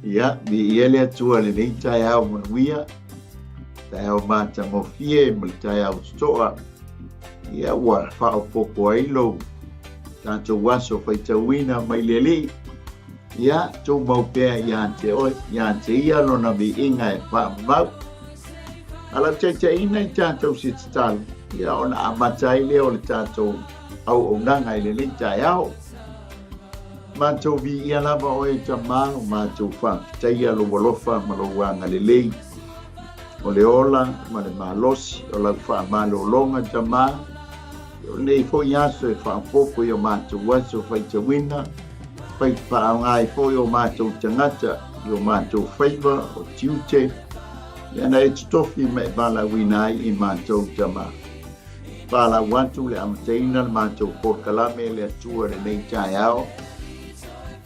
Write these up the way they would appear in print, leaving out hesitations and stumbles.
Ia, viia le Atua i lenei taeao manuia, taeao matagofie ma le taeao totoa. Ia, ua faaopoopo ai lou tatou aso faitauina mai le Alii. Ia, tumau pea ia te oe, ia te ia lona viiga e faamau. A lau taitaiina i tatou se tatalo, ia ona amata ai lea o le tatou auaunaga i lenei taeao. Matou viia lava oe e Tama, o matou faafetaia lou alofa ma lou agalelei. O le ola ma le malosi o lau faamalologa Tama, o lenei foi aso e faaopoopo i o matou aso faitauina, fai faaaoga ai foi o matou tagata i o matou faiva o tiute, ia na e totofi ma e valaauina ai i matou Tama. Palau atu le amataina le matou polokalame le Atua lenei taeao.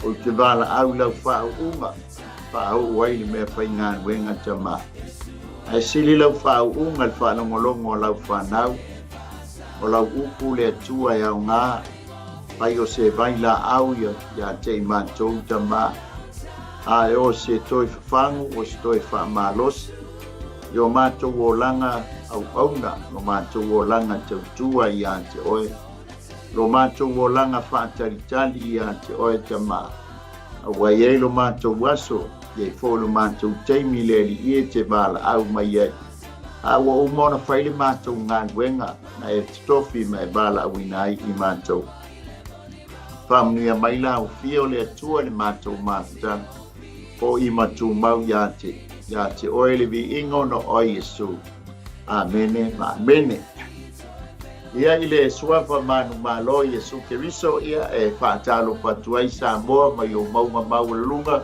Ou te valaau i lau faauuga, faauu ai le mea faigaluega tama. Ae sili lau faauuga le faalogologo a lau fanau, o lau upu le Atua e aoga, fai o se vai laau ia ia te i matou tama, a e o se toe fafagu o se toe faamalosi. I o matou olaga auauna, lo matou olaga tautua ia te oe, lo matou olaga faatalitali ia te oe Tama, a ua i ai lo matou aso, i ai foi lo matou taimi le Alii e te valaau mai ai, a ua uma ona fai le matou galuega na e totofi ma e valaauina ai i matou. Faamanuia mai la ufia o le Atua i le matou mafutaga. Fo'i ma tumau ia te, ia te oe le viiga ona o Iesu. Amene ma amene. Ia i le suafa manumalo Iesu Keriso, ia e faatalofa atu ai Samoa mai ou mauga maualuluga,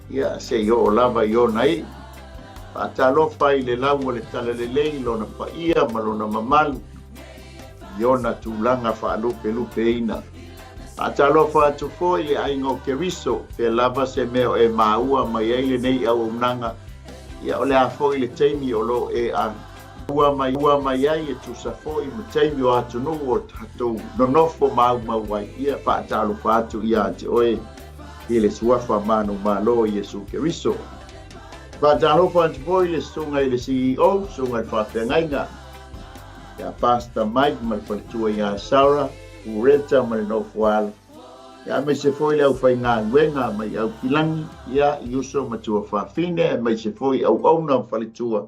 ia se i oo lava i ona iu. Faatalofa i le lau o le talalelei, lona paia ma lona mamalu, i ona tulaga faalupelupeina. Faatalofa atu foi i le aiga o Keriso, pea lava se mea o e maua mai ai lenei auaunaga, ia o le a foi le taimi o lo o e a ua mai ua mai ai e tusa foi ma taimi o atunuu o tatou nonofo maumau ai, ia faatalofa atu ia te oe i le suafa manumalo Iesu Keriso. Faatalofa atu foi i le susuga i le CEO, susuga i le faafeagaiga, ia Pastor Mike ma le faletua ia Sarah, Pureta ma le Nofoalo, ia aemaise foi le aufaigaluega mai Aukilagi, ia i uso ma tuafafine, aemaise foi auauna ma faletua,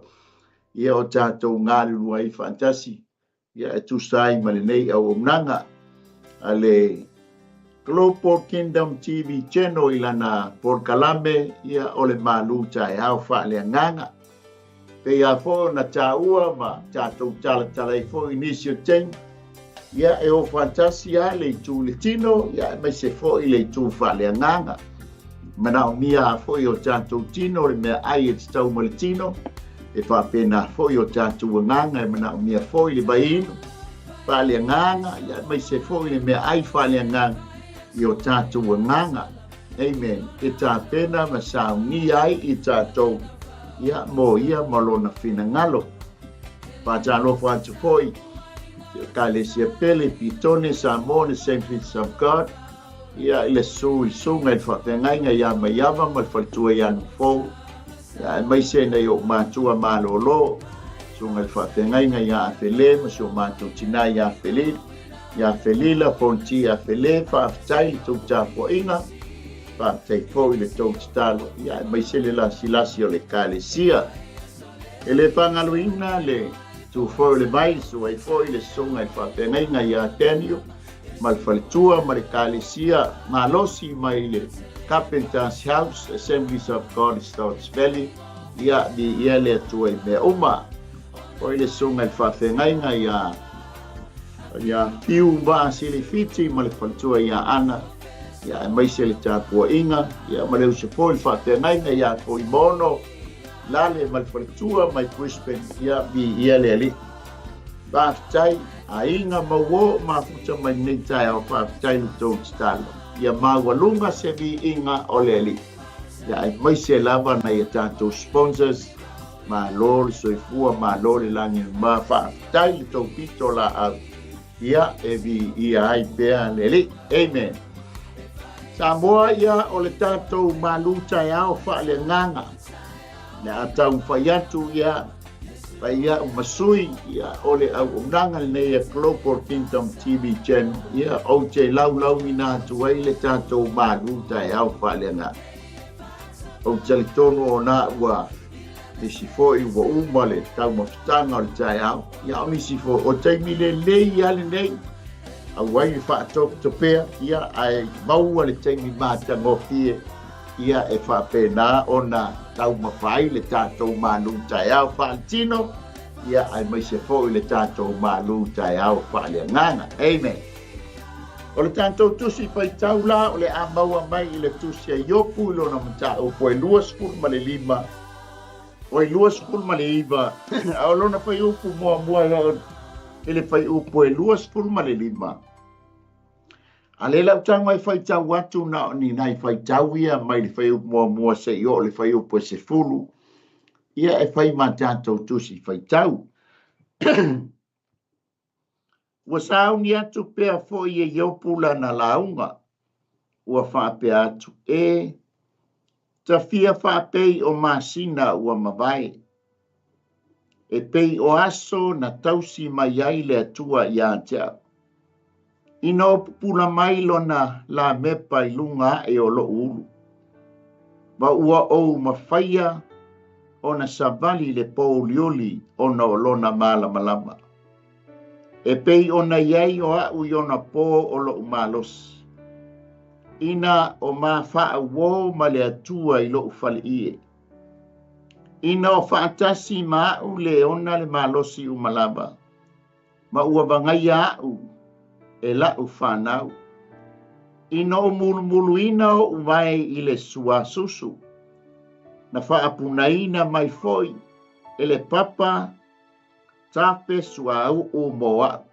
ia o tatou galulue ai faatasi, ia e tusa ai ma lenei auaunaga a le Global Kingdom TV Channel i lana polokalame, ia o le malu taeao faaleagaga. Pei a foi ona taua ma tatou talatala ai foi i nisi o taimi, ia e o faatasi lava le itu i le tino, ia aemaise foi le itu faaleagaga. Manaomia lava foi o tatou tino le meaai e tatau ma le tino, e faapena foi o tatou agaga e manaomia foi le vaiinu faaleagaga, ia aemaise foi le meaai faaleagaga i o tatou agaga. Amen. E tapena ma saunia ai i tatou, ia, mo ia ma lona finagalo. Faatalofa atu foi i Ekalesia pele i Pitone, Samoa, le Saints of God, ia, i le susu i susuga i le faafeagaiga ia Maiava ma le faletua ia Nufou, ia, aemaise nai ou matua malolo, susuga i le faafeagaiga ia Afele ma si o matou tina ia Felili, Ia Felila Fonti Afele, faafetai i le tou tapuaiga, faafetai foi i le tou tatalo, ia aemaise le lasilasi o le Ekalesia. E le faagaloina le tu foi o le vai, susu ai foi le susuga i le faafeagaiga ia Daniel ma le faletua ma le Ekalesia malosi mai le Carpenter's House, Assemblies of God i Stotts Valley, ia viia le Atua i mea uma. Foi le susuga i le faafeagaiga ia Ia Fiu Vaasilifiti ma le faletua ia Ana, ia aemaise le tapuaiga, ia ma le uso foi le faafeagaiga ia Fuimono Lale ma le faletua mai Brisbane, ia viia le Alii. Faafetai, aiga ma uo mafuta mai lenei taeao, faafetai lo tou tatalo. Ia maualuga se viiga o le Alii. Ia aemaise lava nai a tatou sponsors, Malo le soifua, malo le lagi ma faafetai le tou pito laau. Ia, e viia ai pea le Alii. Amen. Samoa ia o le tatou malu taeao faaleagaga. Le a taumafai atu ia fai ia'u ma sui ia o le auaunaga lenei a Global Kingdom TV Channel ia ou te laulauina atu ai le tatou malu taeao faaleagaga. Ou te talitonu ona ua nisi foi ua uma le taumafataga o le taeao, ia o nisi foi o taimi lelei lava lenei aua ai le faatopetopea, ia ae maua le taimi matagofie ia e faapena ona taumafa ai le tatou malu taeao faaletino, ia aemaise foi le tatou malu taeao faaleagaga. Amen. O le tatou tusi faitau la o le a maua mai i le tusi a Iopu i lona mataupu e 25, oi 29, a o lona fuaiupu muamua i le fuaiupu e 25. A lea lau tago e faitau atu na o ni nai faitau ia mai le fuaiupu muamua seia oo i le fuaiupu e 10, ia e fai ma tatou tusi faitau. Ua sauni atu pea foi e Iopu lana lauga, ua faapea atu, E tafia faapei o masina ua mavae, e pei o aso na tausi mai ai le Atua ia te au, ina o pupula mai lona lamepa i luga aʻe o loʻu ulu, ma ua ou mafaia ona savali le pōuliuli ona o lona malamalama. E pei ona i ai o aʻu i ona pō o loʻu malosi, ina o mafaauō ma le Atua i loʻu faleie, ina o faatasi ma aʻu le ona le malosi uma lava, ma ua vagaia aʻu e laʻu fanau, ina o mulumuluina oʻu vae i le suasusu, na faapunaina mai foi e le papa tafe suauu mo aʻu,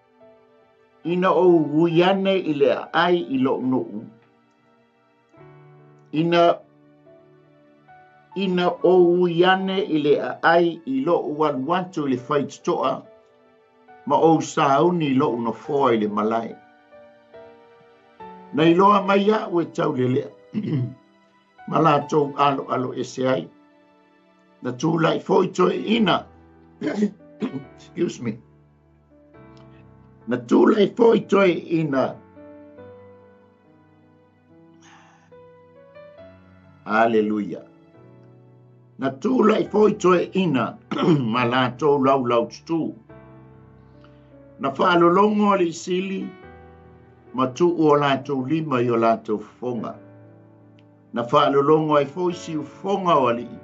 ina ou ui ane i le aʻai i loʻu nuʻu, ina ina ou ui ane i le aʻai i loʻu alu atu i le faitotoa, ma ou sauni i loʻu nofoa i le malae. Na iloa mai aʻu e taulelea, ma latou aloalo ese ai. Na tulai foi toeaiina, excuse me, na tulai foi toeaiina, Aleluia. Na tulai foi toeaiina ma latou laulau tutū. Na faalologo alii sili ma tuu o latou lima i o latou fofoga. Na faalologo ai foi siufofoga o alii,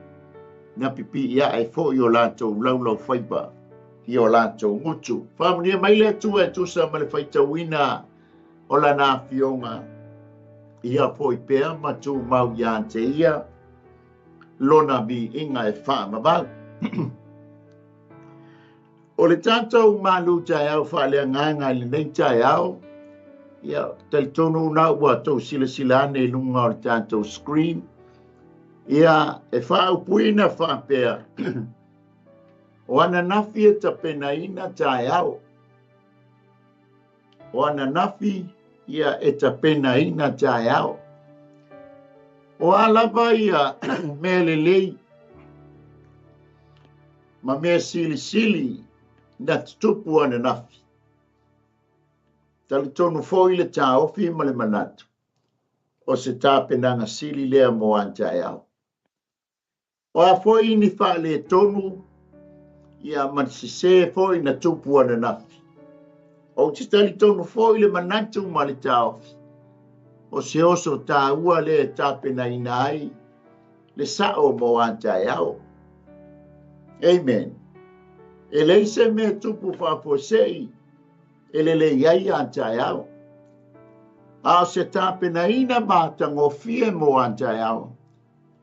na pipii ae foi o latou laulaufaiva i o latou gutu. Faamanuia mai le Atua e tusa ma le faitauina o lana afioga, ia foi pea ma tumau ia te ia lona viiga e faavavau. O le tatou malu taeao faaleagaga i lenei taeao, ia, talitonu na ua tou silasila ane i luga o le tatou screen, ia, e faaupuina faapea, o ananafi e tapenaina taeao. O ananafi, ia, e tapenaina taeao. O a lava ia mea lelei ma mea silisili na tutupu ananafi. Talitonu foi le taofi ma le manatu, o se tapenaga sili lea mo a taeao. O a foi ni faaletonu ia ma le sesē foi na tupu ananafi, ou te talitonu foi le manatu ma le taofi, o se oso taua lea e tapenaina ai le sao mo a taeao. Amen. E leai se mea tupu faafuasei e lelei ai a taeao, a o se tapenaina matagofie mo a taeao,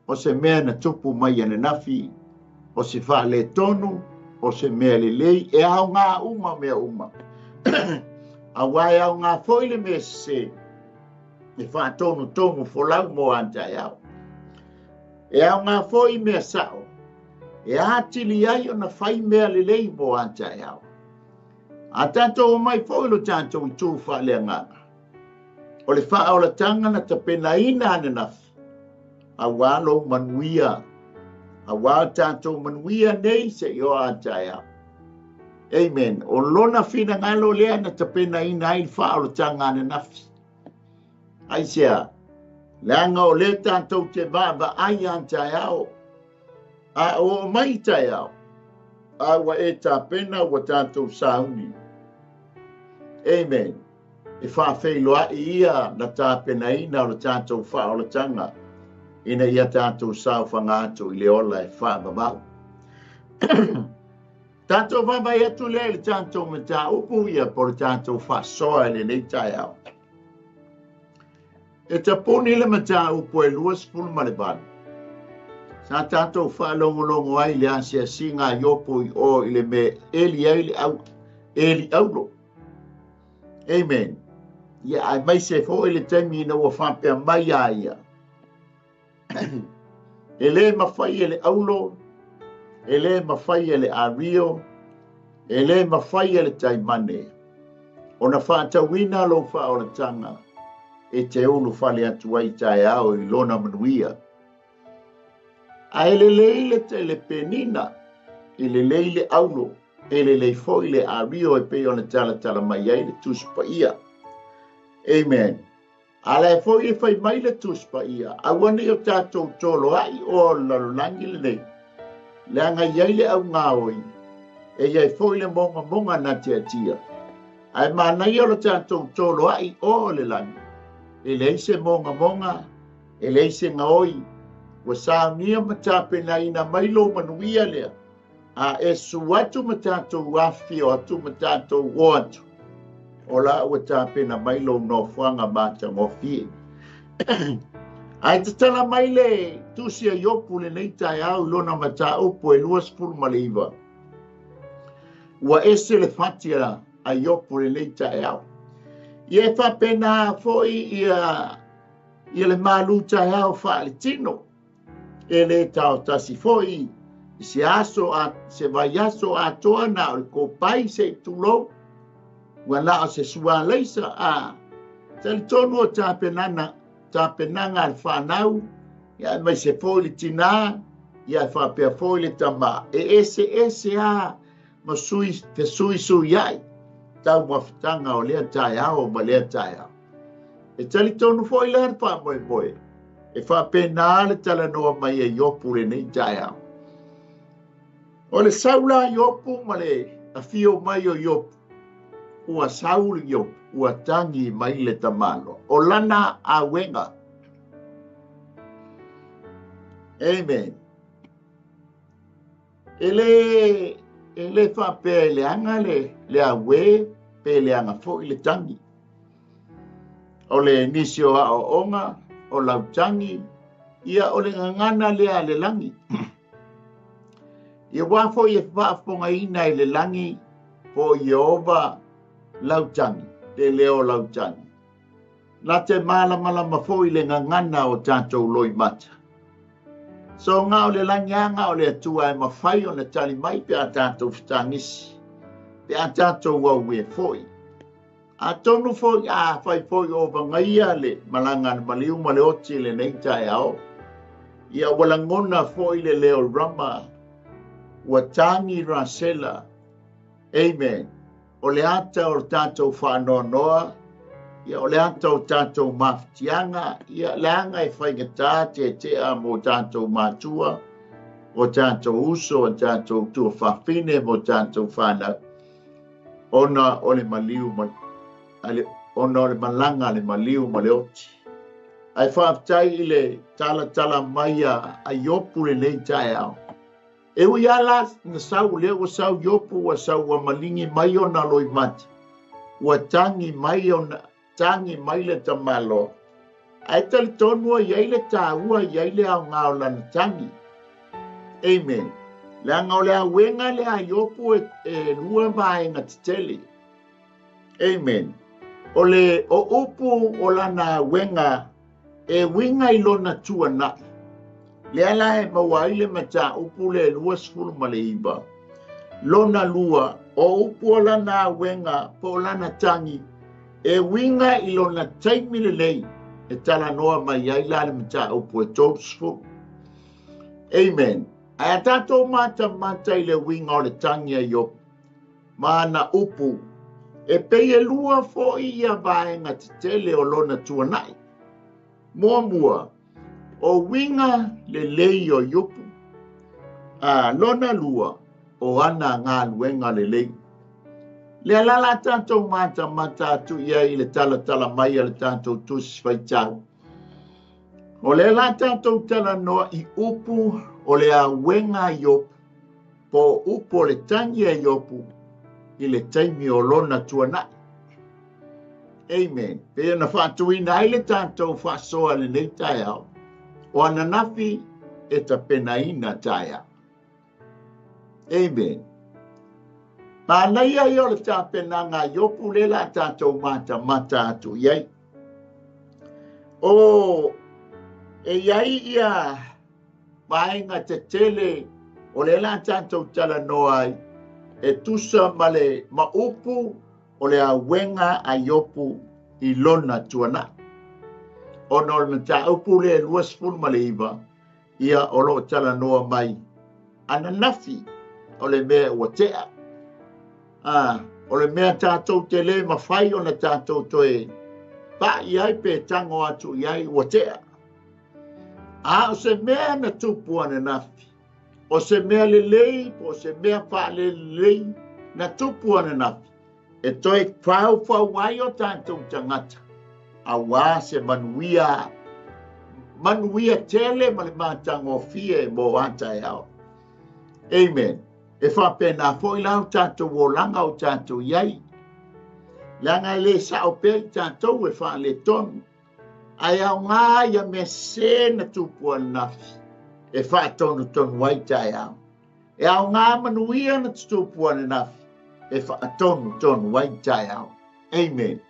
o se mea na tupu mai ananafi, o se faaletonu, o se mea lelei, e aoga uma mea uma. Aua e aoga foi le mea sese e faatonutonu folau mo a taeao. E aoga foi mea sao e atili ai ona fai mea lelei mo a taeao. A tatou omai foi lo tatou itu faaleagaga. O le faaolataga na tapenaina ananafi, auā lou manuia, auā o tatou manuia nei seia oo a taeao. Amen. O lona finagalo lea na tapenaina ai le faaolataga ananafi. Aisea? Leaga o lea tatou te vaavaai a taeao, a oo mai taeao, a ua e tapena ua tatou sauni. Amen. E faafeiloai ia na tapenaina o le tatou faaolataga ina ia tatou saofaga atu i le ola e faavavau. Tatou vaavaai atu lea i le tatou mataupu ia po o le tatou faasoa i lenei taeao. E tapuni le mataupu e 28. Sa tatou faalogologo ai i le asiasiga a Iopo i o i le mea e eli ai le au, eli aulo. Amen. Ia, aemaise foi le taimi ina ua faapea mai a ia. E lē mafai e le aulo, e lē mafai e le ario, e lē mafai e le taimane ona faatauina lou faaolataga e te ulufale atu ai i taeao i lona manuia. Ae lelei le le penina, e lelei le aulo, e lelei foi le ario e pei ona talatala mai ai le Tusi Paia. Amen. A la e foi e fai mai le Tusi Paia, aua ne i o tatou toloai o o le lalolagi lenei, leaga e i ai le augaoi, e i ai foi le mogamoga na tiatia. Ae manaia lo tatou toloai o o le lagi, e leai se mogamoga, e leai se gaoi, ua saunia ma tapenaina mai lou manuia lea, A e su atu ma tatou afifio atu ma tatou o atu, o la ua tapena mai lou nofoaga matagofie. Ae tatala mai le tusi a Iopu lenei taeao i lona mataupu e 29. Ua ese le fati a Iopu lenei taeao. Ia e faapena foi ia, ia le malu taeao faaletino. E lē taotasi foi i se aso a se vaiaso atoa na o le kopai se i tulou, ua na o se sualaisa a talitonu o tapenana tapenaga a le fanau, ia aemaise foi le tinā, ia e faapea foi le tamā, e eseese a ma sui fesuisuiai taumafataga o lea taeao ma lea taeao. E talitonu foi la le faamoemoe, e faapena le talanoa mai a Iopu lenei taeao. O le sau la Iopu ma le afio mai o Iopu, ua sau le Iopu, ua tagi mai le tamaloa. O lana auega. Amen. E lē, e lē faapea e leaga le, le auē pe leaga foi le tagi. O le nisi o aoaoga, o lau tagi, ia o le gagana lea a le lagi. Ia wā foi e faafofogaina e le lagi po o Ieova lau tagi, le leo o lau tagi. Na te malamalama foi le gagana o tatou loimata. So ga o le lagi a ga o le Atua e mafai ona tali mai pe a tatou fetagisi, pe a tatou auē foi. Atonu foi a fai foi o vagaia le malaga a le maliu ma le oti i lenei taeao, ia ua lagona foi le leo Rama, ua tagi Rasela. Amen. O le ata o le tatou faanoanoa, ia o le ata o tatou mafatiaga, ia leaga e faigata tetea mo tatou matua, o tatou uso, o tatou tuafafine, mo tatou fanau, ona o le maliu ma ale, ona o le malaga a le maliu ma le oti. Ae faafetai i le talatala mai a Iopu lenei taeao. E ui lava la na sau, lea ua sau Iopu, ua sau ua maligi mai ona loimata, ua tagi mai ona, tagi mai le tamaloa. Ae talitonu e i ai le taua, e i ai le aoga o lana tagi. Amen. Leaga o le auega lea a Iopu e, e lua vaega tetele. Amen. O le o upu o lana auega e uiga i lona tuanai. Lea la e maua ai le mataupu le 29. Lona lua, o upu o lana auega po o lana tagi, E uiga i lona taimi lelei e talanoa mai ai la le mataupu e 30. Amen. Ae a tatou matamata i le uiga o le tagi a Iopu ma ana upu, e pei e lua foi ia vaega tetele o lona tuanai. Muamua, o uiga lelei o Iopu. A lona lua, o ana galuega lelei. Lea la la tatou matamata atu i ai i le talatala mai a le tatou tusi faitau. O lea la tatou talanoa i upu o le auega a Iopu, po o upu o le tagi a Iopu i le taimi o lona tuanai. Amen. Pei ona faatuina ai le tatou faasoa i lenei taeao, o ananafi e tapenaina taeao. Amen. Manaia ia o le tapenaga a Iopu lea la tatou matamata atu i ai. O e i ai ia vaega tetele o lea la tatou talanoa ai e tusa ma le ma upu o le auega a Iopu i lona tuanai. Ona o le mataupu lea e 29, ia o lo o talanoa mai ananafi o le mea ua tea. O le mea tatou te le mafai ona tatou toe pa'i ai pe tago atu i ai ua tea. A o se mea na tupu ananafi, o se mea lelei po o se mea faalelelei na tupu ananafi, e toe faufau ai o tatou tagata, auā se manuia, manuia tele ma le matagofie mo a taeao. Amen. E faapena foi la o tatou olaga o tatou i ai. Leaga e le sao pea i tatou e faaletonu, ae aoga ia mea sese na tupu ananafi e faatonutonu ai taeao. E aoga manuia na tutupu ananafi e faatonutonu ai taeao. Amen.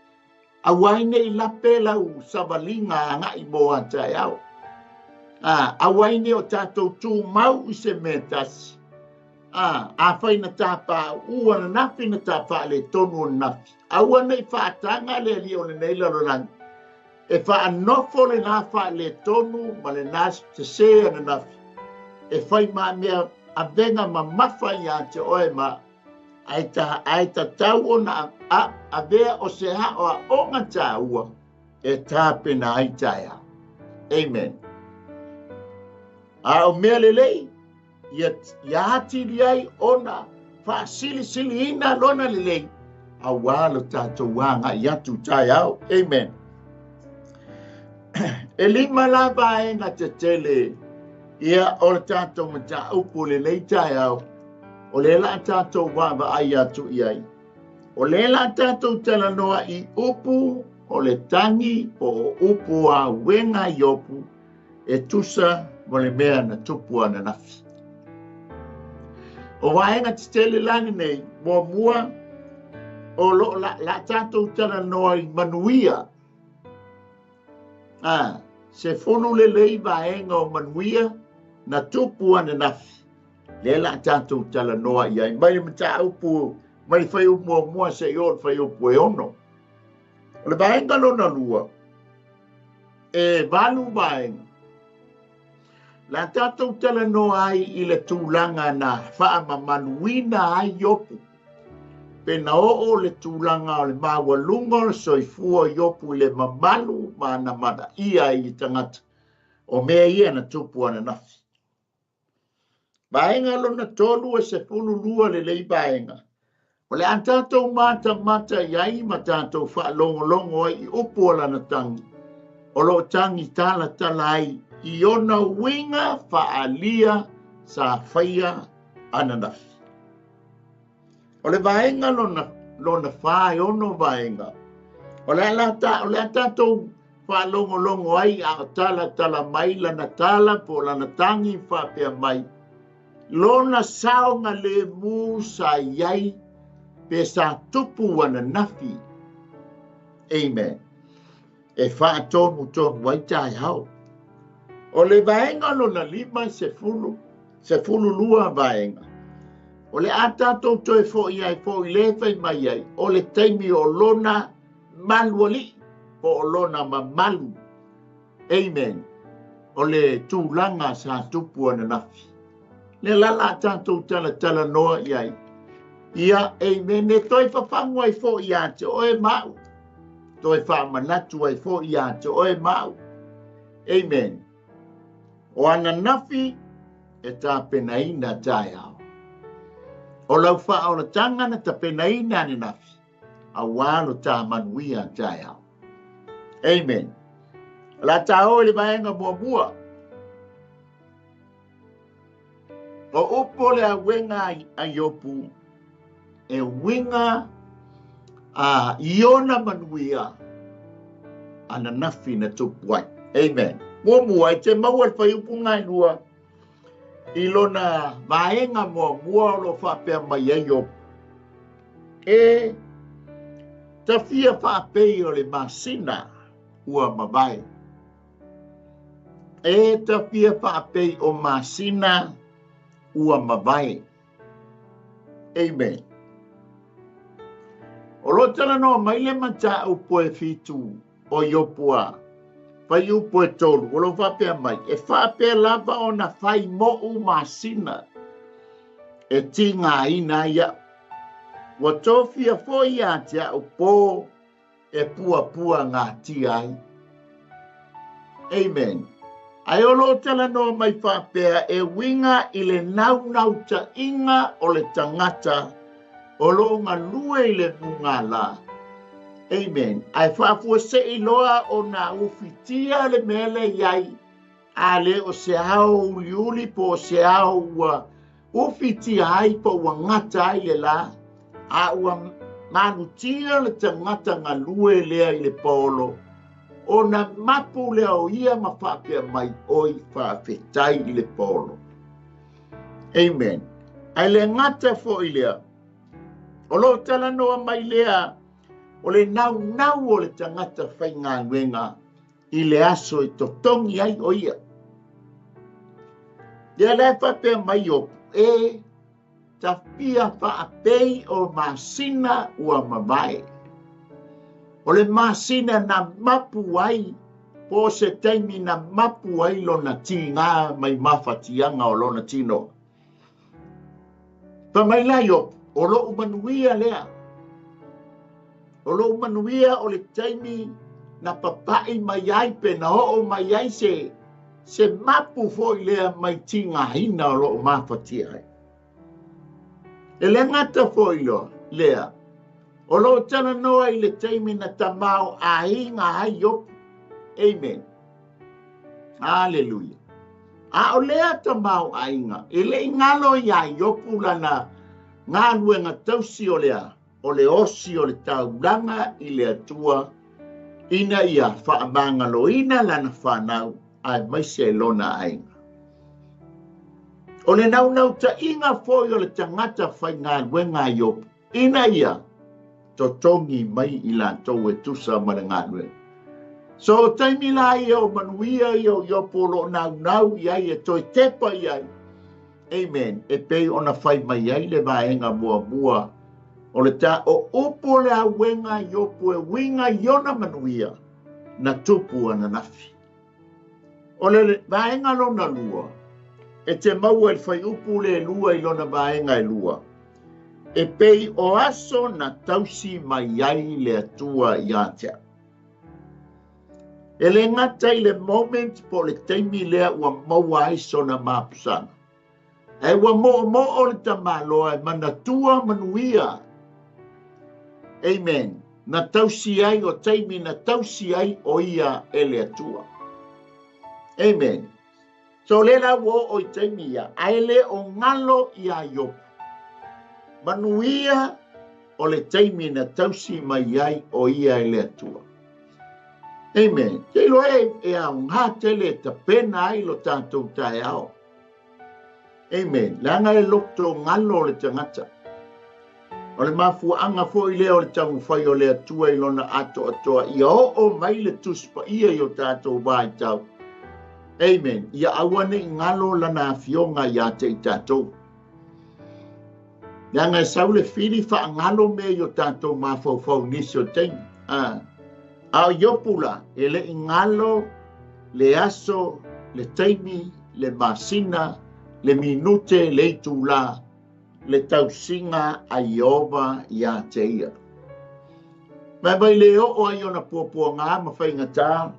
Aua ai nei lape lau savaliga agai mo a taeao. Aua ai nei o tatou tumau i se mea tasi. Afai na tapauu ananafi na ta faaletonu ananafi. Aua nei faataga le alii o lenei lalolagi. E faanofo lena faaletonu ma lena sese ananafi. E fai ma mea avega mamafa ia te oe ma ae tatau ona avea o se aoaoga tāua e tapena ai taeao. Amen. A o mea lelei, ia atili ai ona faasilisiliina lona lelei, auā lo tatou agai atu taeao. Amen. E lima la vaega tetele ia o le tatou mataupu lenei taeao, o lea la tatou vaavaai atu i ai. O lea la tatou talanoa i upu o le tagi po o upu a uega Iopu e tusa ma le mea na tupu ananafi. O vaega tetele la lenei, muamua o lo la tatou talanoa i manuia. Se fulu lelei vaega o manuia na tupu ananafi. Lea la tatou talanoa i ai. Mai le mataupu, mai le fuaiupu muamua seia oo i le fuaiupu e 6. O le vaega lona lua, e 8 vaega. La tatou talanoa ai i le tulaga na faamamaluina ai Iopu. Pe na oo le tulaga o le maualuga o le soifua o Iopu i le mamalu ma ana manaia ai i tagata. O mea ia na tupu ananafi. Vaega lona 3 e 12 lelei vaega. O le a tatou matamata i ai ma tatou faalogologo ai i upu o lana tagi. O lo o tagi talatala ai i ona uiga faaalia sa faia ananafi. O le vaega lona 4 e 6 vaega. O le a tatou faalogologo ai a o talatala mai lana tala po lana tagi faapea mai. Lona saoga lemu sa i ai pe sa tupu ananafi. Amen. E faatonutonu ai taeao. O le vaega lona 5 12 vaega. O le a tatou toe foi ai foi le fai mai ai, o le taimi o lona mamalu alii po o lona mamalu. Amen. O le tulaga sa tupu ananafi. Lea la la tatou talatalanoa i ai. Ia, amen, e toe fafagu ai foi ia te oe ma au. Toe faamanatu ai foi ia te oe ma au. Amen. O ananafi e tapenaina taeao. O lau faaolataga na tapenaina ananafi, auā lo tā manuia taeao. Amen. O le a tā oo i le vaega muamua. O upu o le auega a Iopu e uiga a i ona manuia ananafi na tupu ai. Amen. Muamua, e te maua le fuaiupu 2 i lona vaega muamua o lo o faapea mai ai Iopu. E tafia faapei o le masina ua mavae. E tafia faapei o masina ua mavae. Amen. O lo o talanoa mai le mataupu e 7 o Iopu a, fuaiupu e 3, o lo o faapea mai, e faapea lava ona fai moʻu masina e tigaina ai au. Ua tofia foi ia te au pō e puapua gatia ai. Amen. Ae o lo o talanoa mai faapea e uiga i le naunautaiga o le tagata o lo o galue i le mugala. Amen. Ae faafuasei loa ona ufitia le mea lea i ai, a le o se ao uliuli po o se ao ua ufitia ai po ua gata ai le la, a ua malutia le tagata galue lea i le paolo, ona mapu lea o ia ma faapea mai, oi faafetai i le paolo. Amen. Ae le gata foi lea, o lo o talanoa mai lea o le naunau o le tagata faigaluega i le aso e totogi ai o ia. Lea la e faapea mai Iopu, e tafia faapei o masina ua mavae. O le masina na mapu ai, po o se taimi na mapu ai lona tiga mai mafatiaga o lona tino. Fai mai la Iopu, o lou manuia lea. O lou manuia o le taimi na papai mai ai pe na oo mai ai se, se mapu foi lea mai tigaina o loo mafatia ai. E le gata foi loa lea, o lo o talanoa i le taimi na tamaoaiga ai Iopu. Amen. Aleluia. A o lea tamaoaiga, e le i galo iā Iopu lana galuega tausi o le a? O le osi o le taulaga i le Atua ina ia faamagaloina lana fanau aemaise lona aiga. O le naunautaiga foi o le tagata faigaluega a Iopu, ina ia totogi mai i latou e tusa ma le galuega. So o taimi la ia o manuia ia o Iopu o lo o naunau i ai e toe tepa i ai. Amen. E pei ona fai mai ai le vaega muamua o le ta o upu o le auega a Iopu e uiga i ona manuia na tupu ananafi. O le vaega lona lua, e te maua i le fuaiupu le 2 i lona vaega e 2, e pei o aso na tausi mai ai le Atua ia te au. E le gata i le moment po o le taimi lea ua maua ai sona mapusaga, ae ua moomoo le tamaloa e manatua manuia. Amen. Na tausi ai o taimi na tausi ai o ia e le Atua. Amen. So lea la ua oo i taimi ia, ae le o galo iā Iopu. Manuia o le taimi na tausi mai ai o ia e le Atua. Amen. Te iloa e, e aoga tele e tapena ai lo tatou taeao. Amen. Leaga e loto galo le tagata. O le mafuaaga foi lea o le taumafai o le Atua i lona atoatoa ia oo mai le Tusi Paia i o tatou vaitau. Amen. Ia aua ne i galo lana afioga ia te i tatou. Leaga e sau le fili faagalo mea i o tatou mafaufau i nisi o taimi. Ah. A o Iopu la, e le i galo le aso, le taimi, le masina, le minute, le itulā, le tausiga a Ieova iā te ia. Ma e mai le oo ai ona puapuagā ma faigatā,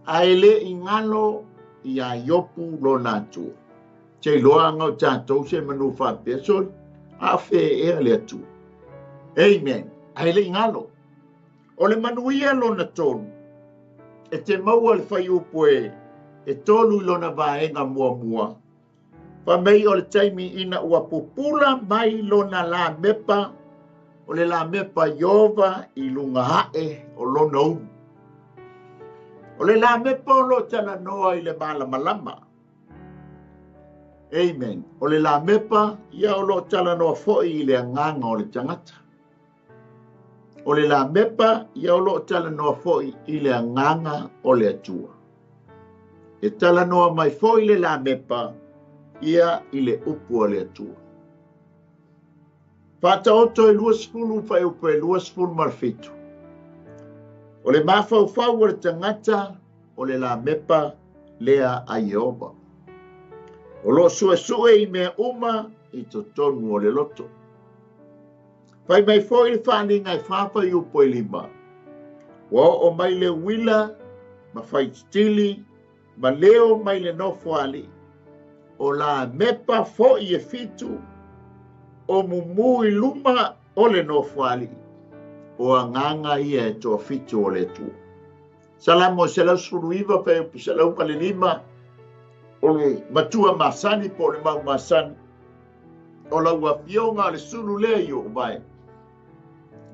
a e le i galo iā Iopu lona Atua. Te iloa aga o tatou se manu faapea, soli, a o fea ea le Atua? Amen. A e le i galo. O le manuia lona tolu, e te maua le fuaiupu e 3 i lona vaega muamua, fai mai o le taimi ina ua pupula mai lona lamepa, o le lamepa Ieova i luga ae o lona ulu. O le lamepa o lo o talanoa i le malamalama. Amen. O le lamepa ia o lo o talanoa foi i le agaga o le tagata. O le lamepa ia o lo o talanoa foi i le agaga o le Atua. E talanoa mai foi le lamepa ia i le upu a le Atua. Faataoto e 20 fuaiupu e 27. O le mafaufau o le tagata o le lamepa lea a Ieova. O lo o suesue i mea uma i totonu o le loto. Fai mai foi le Faaaliga e 4 fuaiupu e 5. Ua oo mai le uila ma faititili ma leo mai le nofo a alii. O lamepa foi e 7 o mumu i luma o le nofo a alii. O agaga ia e toafitu o le Atua. Salamo 119 fuaiupu 105, o le matua masani po o le mau masani, o lau afioga o le sulu lea i ou vae,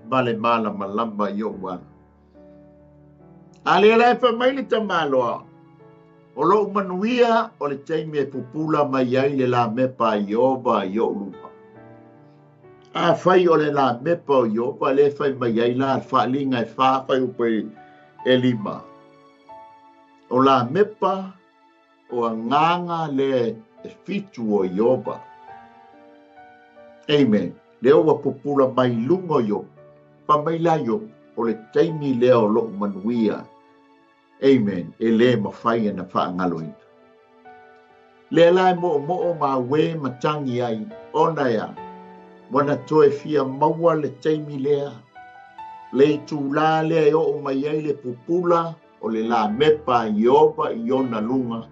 ma le malamalama i ou ala. A lea la e fai mai le tamaloa, o lou manuia o le taimi e pupula mai ai le lamepa a Ieova i ou luma. A fai o le lamepa o Ieova lea e fai mai ai la le Faaaliga e 4 fuaiupu e 5. O lamepa o agaga lea e 7 o Ieova. Amen. Lea ua pupula mai i luga o Iopu. Fai mai la Iopu, o le taimi lea o lou manuia. Amen. E le mafai ona faagaloina. Lea la e moomoo ma auē ma tagi ai, ona ea, ua na toe fia maua le taimi lea, le itulā lea e oo mai ai le pupula o le lamepa a Ieova i ona luga,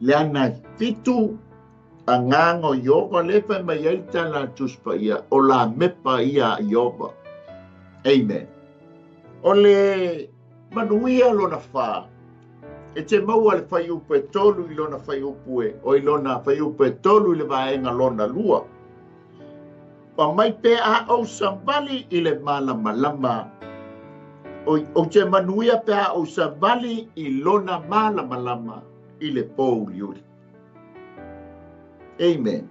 leaga e 7 agaga o Ieova lea e fai mai ai le tala a le Tusi Paia, o lamepa ia a Ieova. Amen. O le manuia lona 4, e te maua le fuaiupu e 3 i lona fuaiupu e, o i lona fuaiupu e 3 i le vaega lona 2. Fai mai pe a ou savali i le malamalama, ou te manuia pe a ou savali i lona malamalama i le pōuliuli. Amen.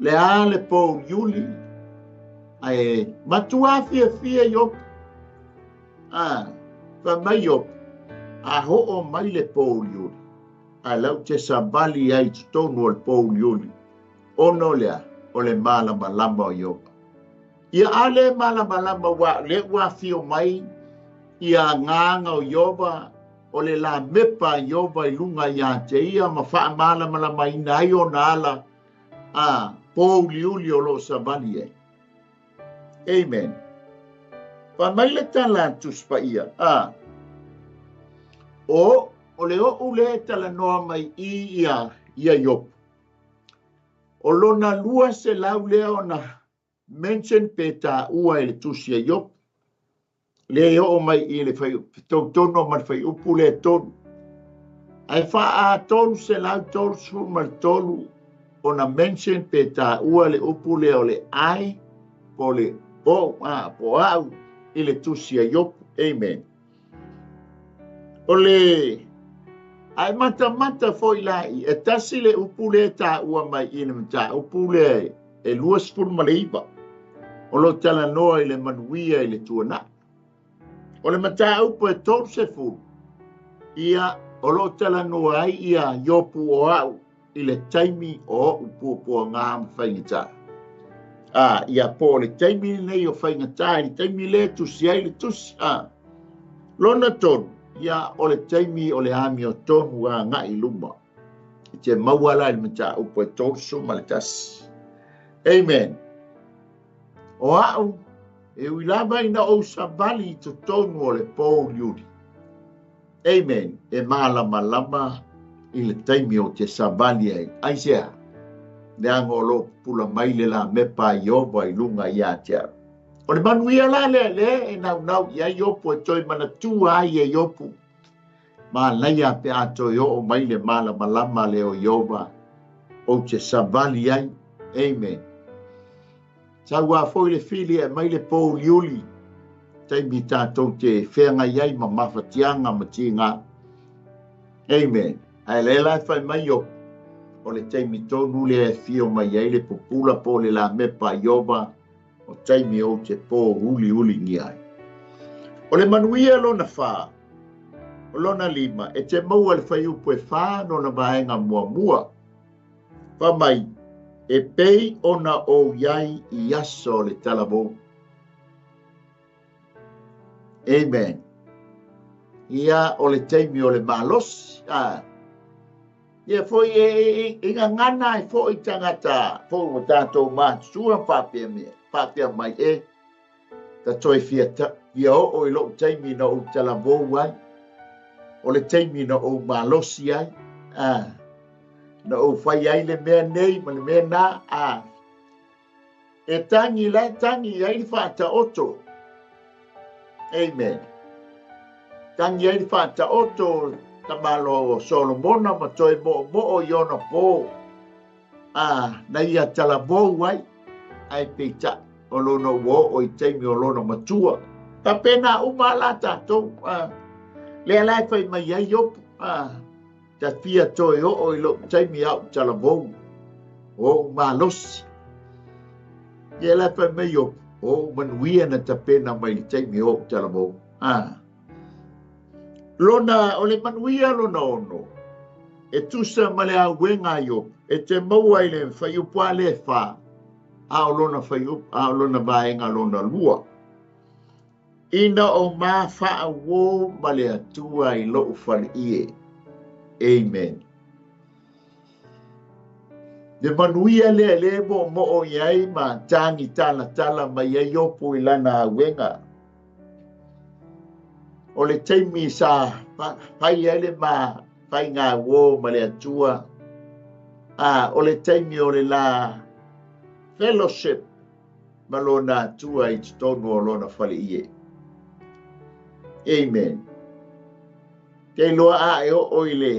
Le a le pōuliuli, ae matua fiafia Iopu. Fai mai Iopu, a hoo mai le pōuliuli, ae lau te savali ai i totonu o le pōuliuli, ona o lea, o le malamalama o Ieova. Ia a le malamalama ua le ua afio mai ia agaga o Ieova, o le lamepa a Ieova i luga iā te ia ma faamalamalamaina ai ona ala a pōuliuli o lo o savali ai. Amen. Fai mai le tala a Tusi Paia, a o le o'u le talanoa mai i ia Iopu. O lona 200 lea ona mention pe tāua e le tusi a Iopu. Le e oo mai i le tautonu ma le fuaiupu le 3. Ae faa 333 ona mention pe tāua le upu lea o le ai po le o a po au i le tusi a Iopu. Amen. O le ae matamata foi la i e tasi le upu le tāua mai i le mataupu le e 29 o lo talanoa i le manuia i le tuanai. O le mataupu e 30 ia o lo talanoa ai ia Iopu o au i le taimi o o'u puapuagā ma faigata. Ia po o le taimi lenei o faigata i le taimi le tusi ai le tusi. Lona tolu, ia o le taimi o le amiotonu agai i luma. E te maua la i le mataupu e 31. Amen. O a'u, e ui lava ina ou savali i totonu o le pouliuli. Amen. E malamalama i le taimi ou te savali ai. Aisea? Leaga o lo o pupula mai le lamepa a Ieova i luga ia te au. O le manuia la lea lea e naunau i ai Iopu e toe manatua ai e Iopu. Manaia pe a toe oo mai le malamalama lea o Ieova ou te savali ai. Amen. Sau a foi le fili e aumai le pouliuli, taimi tatou te feagai ai ma mafatiaga ma tiga. Amen. Ae lea la e fai mai Iopu, o le taimi tonu lea e fio mai ai le pupula po o le lamepa a Ieova, o taimi ou te pōuliulingia ai. O le manuia lona fa, o lona lima, e te maua le fuaiupu e fa lona vaega muamua. Fai mai, e pei ona ou i ai i aso o le talavou. Amen. Ia, o le taimi o le malosi. Ah. Ia foi e, e, e, e gagana ai foi tagata foi ua tatou matutua faapea mea, faapea mai e ta toe fia, ta, fia oo i lou taimi na ou talavou ai, o le taimi na ou malosi ai, ah, na ou fai ai le mea nei ma le mea nā, ah, E tangi la e tangi ai le faataoto. Amen. Tangi ai le faataoto tamaloa o Solomona ma toe moomoo i ona pō. A, na ia talavou ai, ae peitai, o lona ua oo i taimi o lona matua. Faapena uma la tatou, a, lea la e fai mai ai Iopu, a, Ta fia toe oo i lou taimi a ou talavou, o ou malosi. Ia la fai mai o, o ou manuia na tapena mai le taimi o ou talavou. Ah. Lona, o le manuia lona ono, e tusa ma le auega a Iopu, e te maua i le fuaiupu a le fa, a o lona fuaiupu, a o lona vaega lona lua. Ina o ma faauō ma le Atua i loʻu faleʻie. Amen. Le manuia lea lea e moomoo i ai ma tagi talatala mai ai Iopu i lana auega. O le taimi sa fai ai le ma faiga uō ma le Atua, a o le taimi o le la fellowship ma lona Atua i totonu o lona faleie. Amen. Ke iloa a e oo i le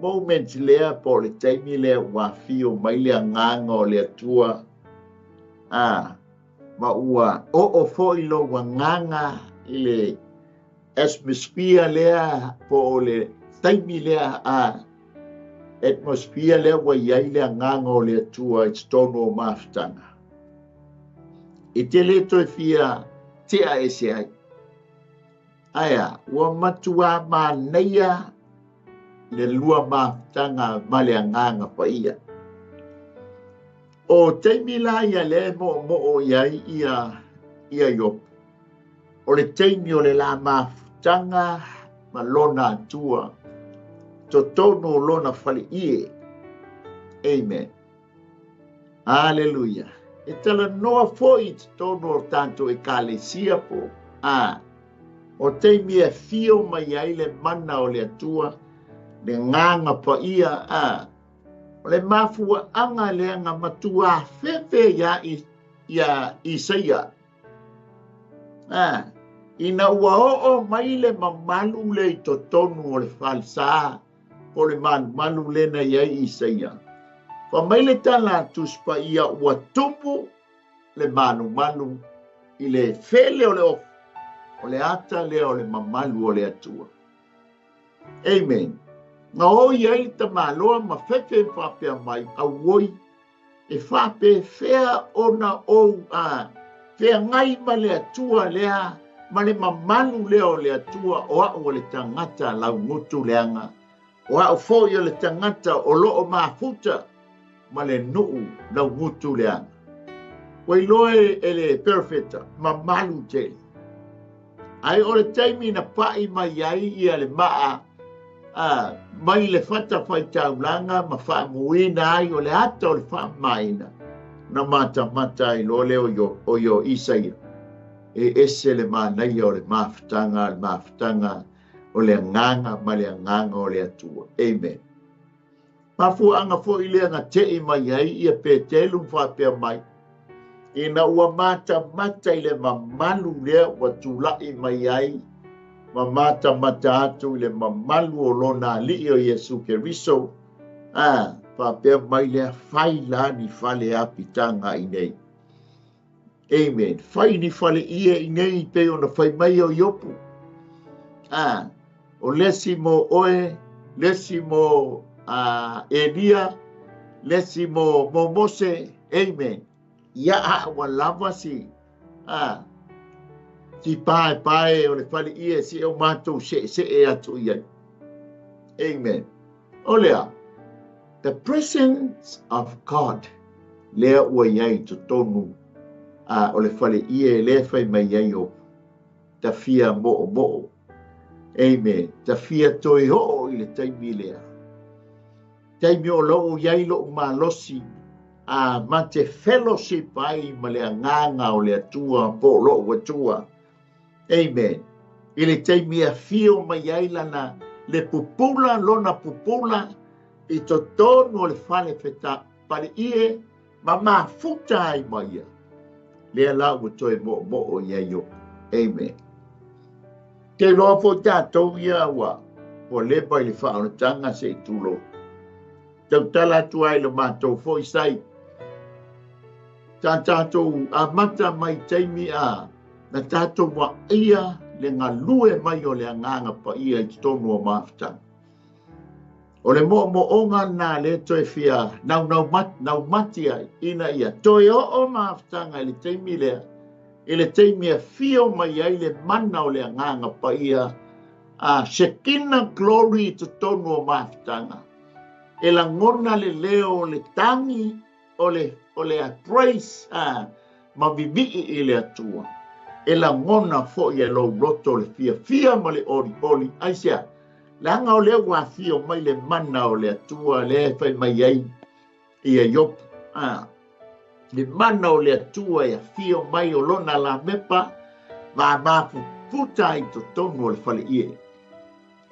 moment lea po o le taimi lea ua afio mai le agaga o le Atua, a, ma ua oo foi lou agaga i le atmosphere lea po o le taimi lea a atmosphere lea ua i ai le agaga o le Atua i totonu o mafutaga. E te le toe fia tea ese ai. Ae a, ua matuā manaia le lua mafutaga ma le agaga paia. O taimi la ia lea e moomoo i ai ia, ia Iopu. O le taimi o le la mafutaga ma lona Atua, totonu o lona faleie. Amen. Aleluia. E talanoa foi i totonu o tatou ekalesia po a o taimi e afio mai ai le mana o le Atua, le agaga paia a o le mafuaaga lea na matuā fefe iā ia Isaia. A, ina ua oo mai le mamalu lea i totonu o le falesa po o le malumalu lea na i ai Isaia, fai mai le tala a Tusi Paia ua tumu le malumalu i le fele o le ofu, o le ata lea o le mamalu o le Atua. Amen. Na oi ai le tamaloa ma fefe faapea mai, auoi, E faapefea ona ou a feagai ma le Atua lea, ma le mamalu lea o le Atua, o a'u o le tagata laugutu leaga, o a'u foi o le tagata o lo o mafuta ma le nuu laugutu leaga. Ua iloa e le perofeta, mamalu tele. Ae o le taimi na pa'i mai ai ia le maa a, mai le fatafaitaulaga ma faamuina ai o le ata o le faamamaina, na matamata ai loa lea o o Isaia. E ese le manaia o le mafutaga, le mafutaga o le agaga ma le agaga o le Atua. Amen. Mafuaaga foi lea na te'i mai ai ia Petelu ma faapea mai, ina ua matamata i le mamalu lea ua tula'i mai ai ma matamata atu i le mamalu o lona alii o Iesu Keriso, a faapea mai lea, fai la ni fale apitaga i nei. Amen. Fai ni fale ie i nei pei ona fai mai o Iopu. A, o lesi mo oe, lesi mo Elia, lesi mo Mose. Amen. Ia a ua lava si a si pae pae o le fale ie si o matou se se e atu i ai. Amen. O lea, the presence of God lea ua i ai totonu o le fale ie lea fai mai ai o tafia mo'omo'o. Amen. Tafia toe o'o i le taimi lea. Taimi o lou i ai lo'u malosi a ma te fellowship ai ma le agaga o le Atua po o lo'u Atua. Amen. I le taimi afio mai ai lana le pupula, lona pupula i totonu o le fale feta fale ie ma mafuta ai ma ia. Lea la ua toe mo'omo'o i ai Iopu. Amen. Te loa foi tātou ia ua ua leva i le faaolataga se i tulou. Tautala atu ai le matou foi sai. Ta tātou amata mai taimi a na tātou vaaia le galue mai o le agaga paia i totonu o mafutaga. O le mo'omo'oga na le toe fia naumati ai ina ia toe o'o mafutaga i le taimi lea, i le taimi afio mai ai le mana o le agaga paia a Shekinah glory i totonu o mafutaga. E lagona le leo o le tagi o le praise ma vivii i le Atua. E lagona foi e lou loto le fiafia ma le olioli. Aisea, leaga o lea ua afio mai le mana o le Atua lea e fai mai ai ia Iopu. Le mana o le Atua e afio mai o lona lamepa ma mafufuta i totonu o le fale ie.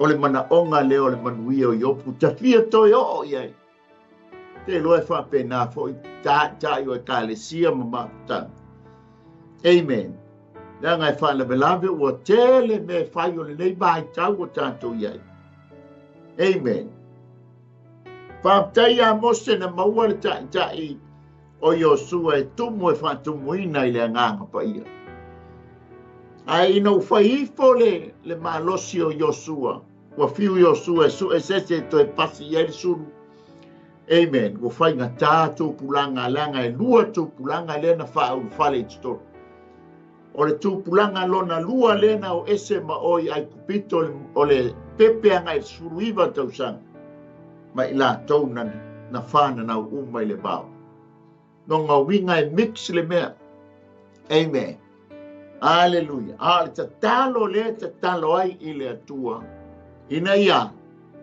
O le manaoga lea o le manuia o Iopu, tafia toe o'o i ai. Te loa e faapena foi taʻitaʻi o ekalesia ma mafutaga. Amen. Leaga e faalavelave ua tele mea e fai o lenei vaitau ua tatou i ai. Amen. Faafetai iā Mose na maua le taʻitaʻi o Iosua e tumu e faatumuina i le agaga paia. Ae ina ua fai ifo le malosi o Iosua, ua fiu Iosua e su'e se isi e toe pasi i ai le sulu. Amen. Ua faigata tupulaga, leaga e lua tupulaga lea na faaulufale i totonu. O le tupulaga lona lua lea na o ese ma o i Aikupito o le pepe agai i le 19 tausaga ma i latou na whananau uma i le vao. No ngā uiga e mix le mea. Amen. Hallelujah. A le tatalo lea tatalo ai i le Atua ina ia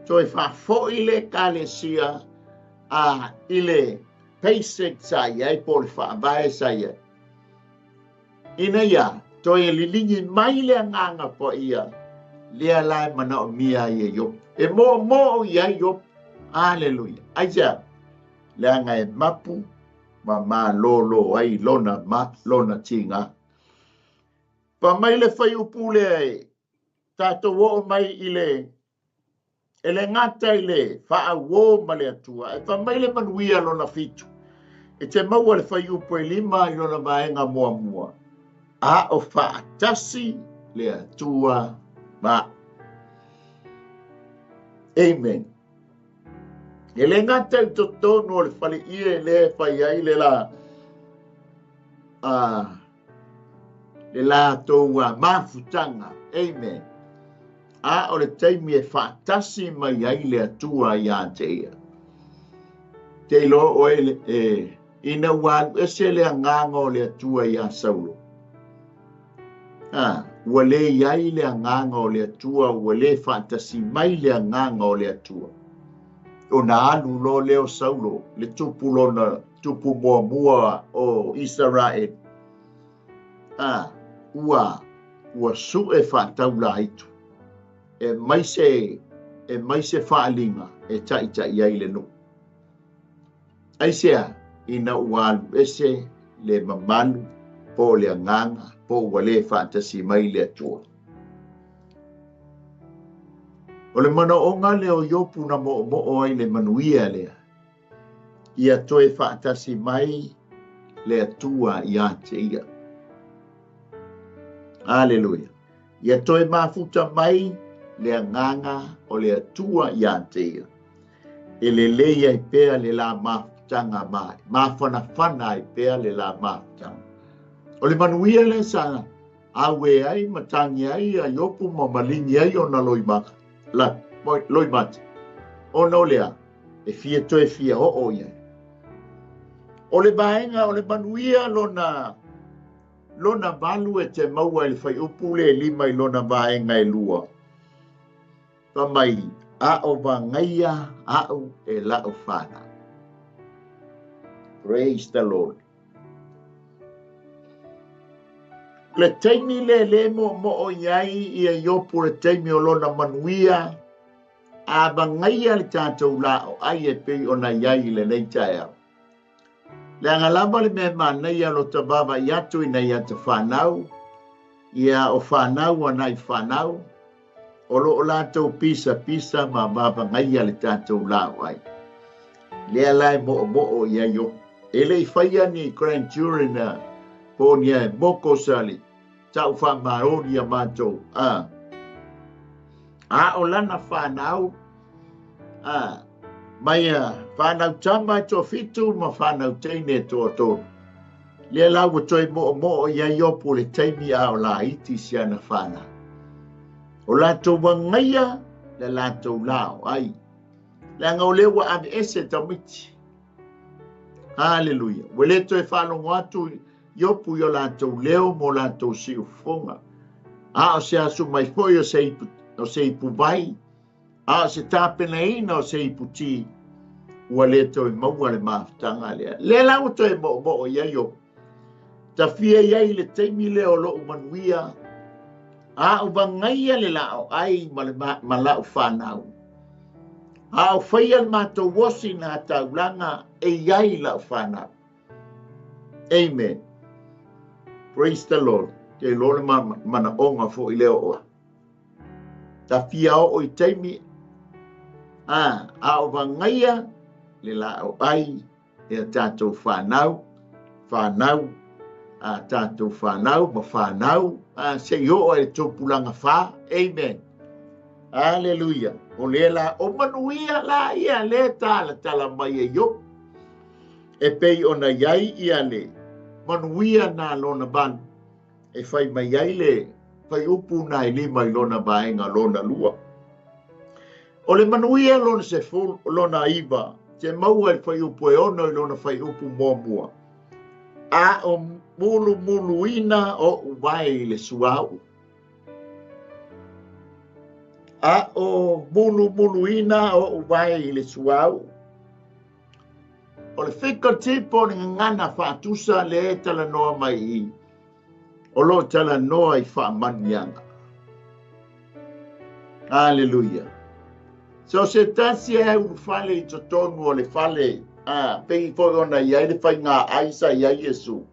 toe faafoi le ekalesia a i le basic sa i ai po o le faavae sa i ai. Ina ia toe liligi mai le agaga paia lea la e manaomia ai e Iopu. E mo'omo'o i ai Iopu. Hallelujah. Aisea? Leaga e mapu ma malōlō ai lona ma lona tiga. Pa mai le fuaiupu lea e tatou o'o mai i le e le gata i le faauō ma le Atua, e fai mai le manuia lona 7. E te maua le fuaiupu e 5 i lona vaega muamua. A o faatasi le Atua ma. Amen. E le gata i totonu o le fale ie lea e fai ai le la le latou mafutaga. Amen. A o le taimi e faatasi mai ai le Atua iā te ia. Te iloa oe e ina ua alu ese le agaga o le Atua iā Saulo. Ua lē i ai le Agaga o le Atua, ua lē faatasi mai le Agaga o le Atua. Ona alu loa lea o Saulo, le tupu lona tupu muamua o Isaraelu, a ua ua suʻe faataulaitu e aumai se e aumai se faaaliga e taʻitaʻi ai le nuu. Aisea? Ina ua alu ese le mamalu po o le agaga po ua lē faatasi mai le Atua. O le manaoga lea o Iopu na moomoo ai le manuia lea, ia toe faatasi mai le Atua iā te ia. Aleluia. Ia toe mafuta mai le agaga o le Atua iā te ia. E lelei ai pea le la mafutaga ma mafanafana ai pea le la mafutaga. O le manuia lea sa auē ai ma tagi ai a Iopu ma maligi ai ona loimata, la, loimata, ona o le a? E fia toe fia oo i ai. O le vaega o le manuia lona lona valu e te maua i le fuaiupu le 5 i lona vaega e 2. Fai mai, a o vagaia a'u e la'u fanau. Praise the Lord. Le taimi lea lē moomoo i ai ia Iopu le taimi o lona manuia, a vagaia le tatou laoai e pei ona i ai i lenei taeao. Leaga lava le mea manaia lota vaavaai atu i nai ata fanau, ia o fanau a nai fanau, o lo o latou pisapisa ma vavagaia le tatou laoai. Lea la e moomoo i ai Iopu. E le i faia ni grandchildren po o ni ae moko sa le tau faamaoni ia matou, a. A o lana fanau, a, mai a fanau tama e toafitu ma fanau teine e toatolu. Lea la ua toe moomoo i ai Iopu le taimi a o laiti si ana fanau. O latou agaia le latou laoai. Leaga o lea ua aveese tamaiti. Haleluia. Ua le toe faalogo atu Iopu i o latou leo ma o latou siufofoga. A o se asu mai foi o se ipu, o se ipuvai, a o se tapenaina o se iputī, ua le toe maua le mafutaga lea. Lea la ua toe moomoo i ai Iopu. Tafia i ai i le taimi lea o lo'u manuia, a o vagaia le laoai ma, le ma, ma la'u fanau. A o faia le matou osi nā taulaga e i ai la'u fanau. Amen. Praise the Lord. Ke iloa le manaoga foi lea o oe. Ta fia oo i taimi a, a o vagaia le laoai e a tatou fanau, fanau, a tatou fanau ma fanau, a se i oo ai le tupulaga fa. Amen. Aleluia. O lea la, o manuia la ia le talatala mai e Iopu. E pei ona i ai ia le manuia na lona valu e fai mai ai le fuaiupu na e 5 i lona vaega lona 2. O le manuia lona sefulu, lona 9, te maua i le fuaiupu e 6 i lona fuaiupu muamua. A o mulumuluina oʻu vae i le suauu. A o mulumuluina oʻu vae i le suauu. O le faculty po o le gagana faatusa lea e talanoa mai i i, o lo o talanoa i faamanuiaga. Aleluia. So se tasi e ulufale i totonu o le fale, a, pei foi ona i ai le faiga ai sa i ai Iesu.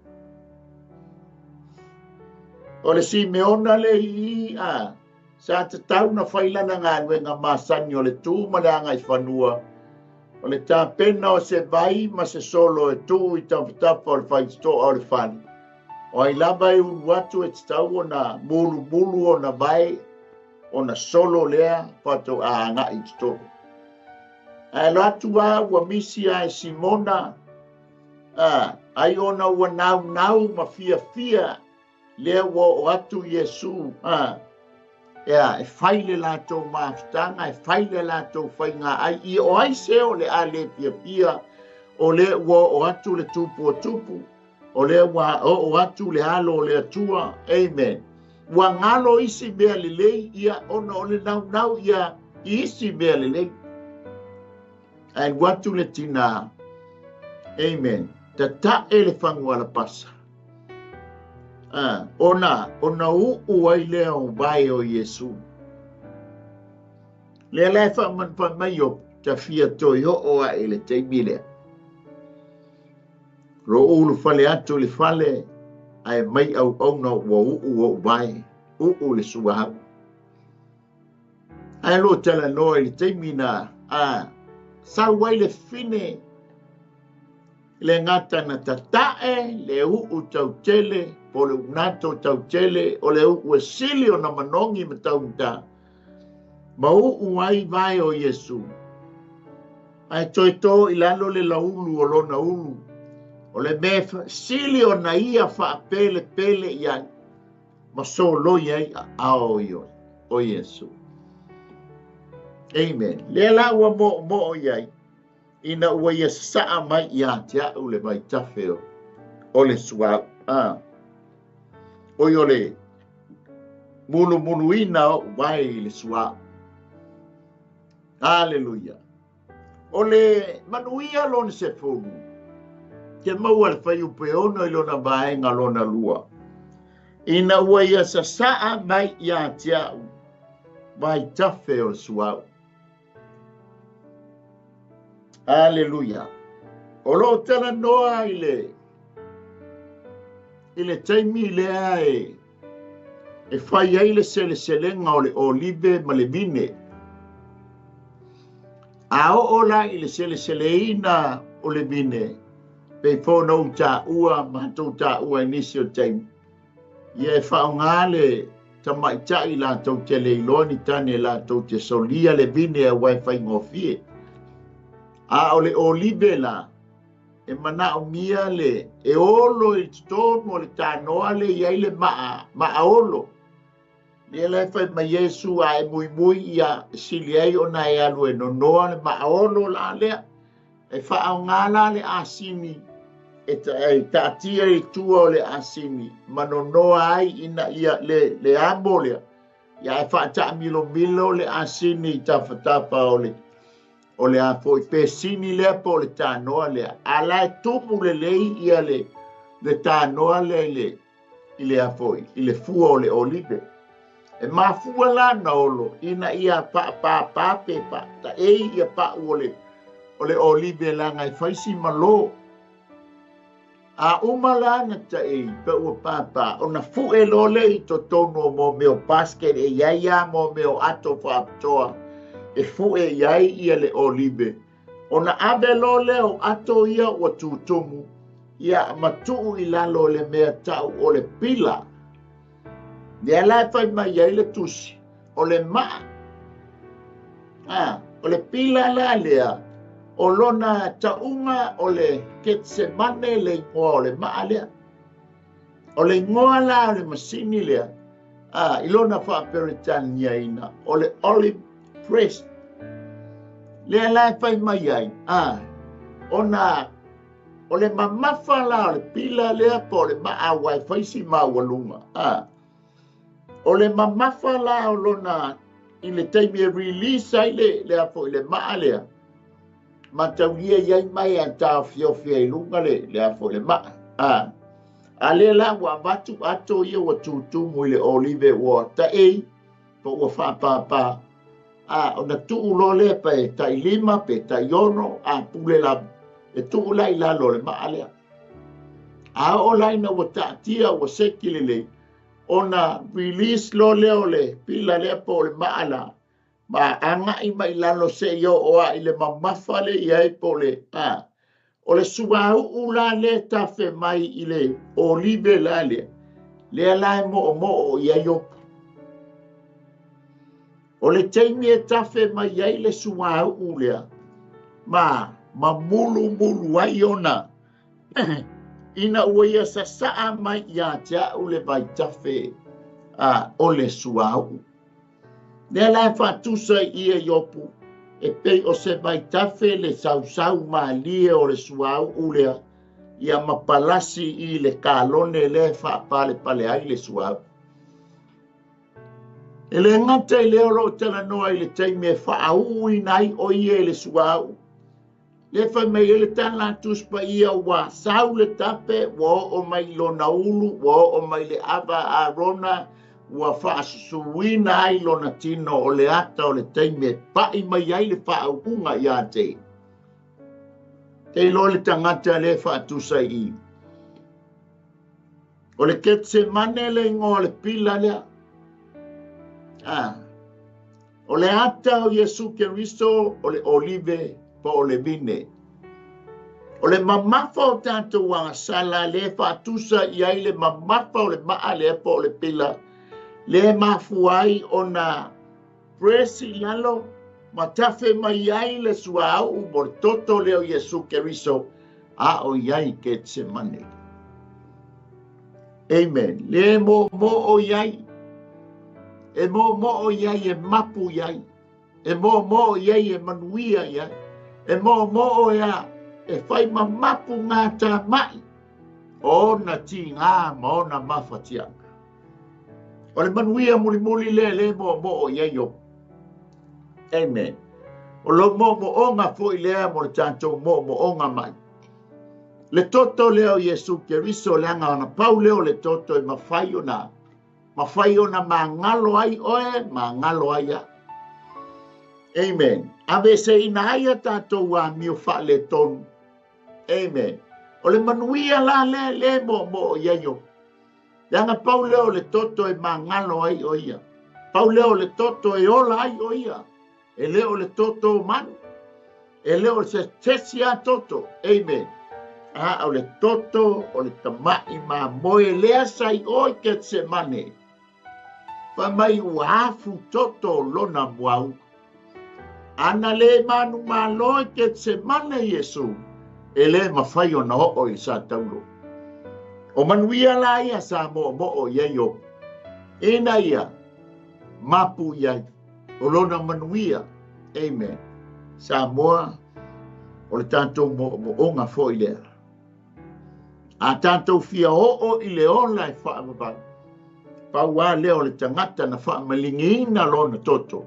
O le Simeona le i, a, sa tatau na fai lana galuega masani o le tu ma le agaifanua, o le tapena o se vai ma se solo e tuu i tafatafa o le faitotoa o le fale. O ai lava e ulu atu e tatau ona mulumulu ona vae, ona solo lea faatoa agai i totonu. Ae alu atu a ua misi a e Simona, a, ai ona ua naunau ma fiafia lea ua oo atu Iesu, a, ea, e fai le latou mafutaga, e fai le latou faiga ai, i o ai se o le a le fiafia, o lea ua oo atu le tupu o tupu, o lea ua oo atu le alo o le Atua. Amen. Ua galo isi mea lelei ia ona o le naunau ia i isi mea lelei. Ae alu atu le tina, amen, tatae le fagu alapasa. Ona, ona uu ai lea o vae o Iesu. Lea la e faamanufai mai o ta fia toe oo ae i le taimi lea. Lou ulufale atu i le fale, ae mai auauna ua uu ou vae, uu le suauu. Ae lo talanoa i le taimi na a sau ai le fine le gata na tatae le uu tautele po o le unato tautele o le uu e sili ona manogi ma taugata ma uu ai vae o Iesu. Ae toe to i lalo le laulu o lona ulu, o le mea sili ona ia faapelepele i ai ma soloi ai aao o Iesu. Amen. Lea la ua moomoo i ai, ina ua ia sasaa mai ia te au le vaitafe o le suauu. Oi o le mulumuluina o vae i le suauu. Aleluia. O le manuia lona 10, ke maua le fuaiupu e 6 i lona vaega lona 2. Ina ua ia sasaa mai ia te au vaitafe o le suauu. Aleluia. O loo talanoa i le taimi lea e fai ai le seleselega o le olive ma le vine. A oo la i le seleseleina o le vine, pei foi ona ou taua, matou taua i nisi o taimi, ia e faaaoga le tamaitai latou te leiloa ni tane latou te solia le vine aua e faigofie. A o le olive la, e manaomia le e olo i totonu o le tanoa le i ai le maaolo. Lea la e fai mai Iesu a e muimui ia sili ai ona e alu e nonoa le maaolo la lea. E faaaoga la le asini e taatia i tua o le asini ma nonoa ai ina ia le amo lea. Ia e faataamilomilo le asini i tafatafa o le a foi pesini lea po o le tanoa lea. A la e tumu lelei ia le tanoa lea i le a foi, i le fua o le olive. E mafua la na olo ina ia paapapa pe taei ia pau o le olive laga e faisi malo. A uma la na taei pe ua papa ona fue loa lea i totonu o mo mea o basket e iai ia mo mea o ato faapitoa e fue i ai ia le olive. Ona ave loa lea o ato ia ua tutumu ia matuu i lalo o le mea tau o le pila. Lea la e fai mai ai le tusi o le maa. O le pila la lea o lona tauga o le Ketsemane le igoa o le maa lea. O le igoa la o le masini lea, i lona faaperetaniaina o le olive press. Lea la e fai mai ai, ona o le mamafa la o le pila lea po o le maa ua e faisi maualuga. O le mamafa la o lona i le taimi e release ai le a foi le maa lea, mataulia i ai mai a taofiofi ai luga le a foi le maa. A lea la ua avatu ato ia ua tutumu i le olive ua taei po ua faapapa. Ona tuu loa lea pe tai 5 pe tai 6 a pule lava e tuu la i lalo o le maa lea. A oo la ina ua taatia ua seki lelei, ona release loa lea o le pila lea po o le maa la, ma agai mai lalo seia oo ai le mamafa le i ai po o le o le suauu la lea tafe mai i le olive la lea, lea la e moomoo i ai opu. O le taimi e tafe mai ai le suauu lea, ma mulumulu ai ona ina ua ia sasaa mai ia te au le vaitafe o le suauu. Lea la e faatusa ia Iopu, e pei o se vaitafe le sausau malie o le suauu lea, ia ma palasi i le kalone lea e faapalepale ai le suauu. E le gata i lea o lo o talanoa i le taimi e faauuina ai o ia i le suauu. Le fai mai ai le tala a Tusi Paia ua sau le tape, ua oo mai i lona ulu, ua oo mai le ava a Arona, ua faasusuina ai lona tino o le ata o le taimi e pai mai ai le faauuga ia te ia. Te iloa le tagata le faatusa i i. O le Ketsemane le igoa o le pila lea. O le ata o Iesu Keriso o le olive po o le vine. O le mamafa o tatou agasala le faatusa i ai le mamafa o le maa lea po o le pila le mafua ai ona press i lalo ma tafe mai ai le suauu mo le toto lea o Iesu Keriso a o i ai Ketsemane. Amen. Le mo mo o i ai. E mo mo o i ai e mapu i ai. E mo mo i ai e manuia i ai. E mo mo o ea e whai mamapu ngā tā mai. O na ti ngā ma o na mawhatianga. O le manuia muli muli le le mo mo o i ai o. Amen. O lo mo mo o ngā fo i lea mo le tātou mo mo o ngā mai. Le toto lea o Iesu Keriso le anga ona pau lea o le toto e mawhai ona. Mawhai ona mangalo ai oe, mangalo ai a. Amen. Ave se ina ai a tātou a mio whaale tonu. Amen. O le manuia la le le mo mo o ia yo. Le anga pau lea o le toto e mangalo ai o ia. Pau lea o le toto e ola ai o ia. E le o le toto o manu. E le o se tesi a toto. Amen. A o le toto o le tamai ma moe lea sai oi ke se mane. Fa mai ua afu toto lona muau. Ana le manu maloi ke se mane Iesu. E le mawhai o na o i sa taulo. O manuia la ia sa mo mo o ia yo. Ina ia mapu ia o lona manuia. Amen. Sa moa o le tātou mo mo onga foi lea. A tātou fia o i le ola e whaavavai. Paua lea o le tangata na whaamalingiina lona toto.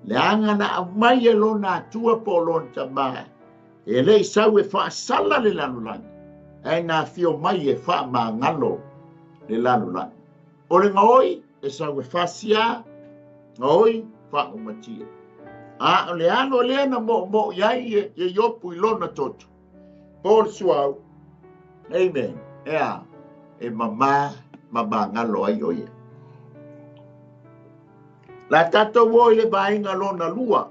Le anga na au mai e lona atua po lona tamā. E le sau e whaasala le lalolagi. Ai nā fio mai e whaamangalo le lalolagi. O le ngaoi e sau e whasia, ngaoi whaomatia. A o le alo lea na mo mo iai e iopu i lona toto. Paul suau. Amen. Ea, e mama, mama ngalo ai o ia. La tātou o i le vaenga lona lua.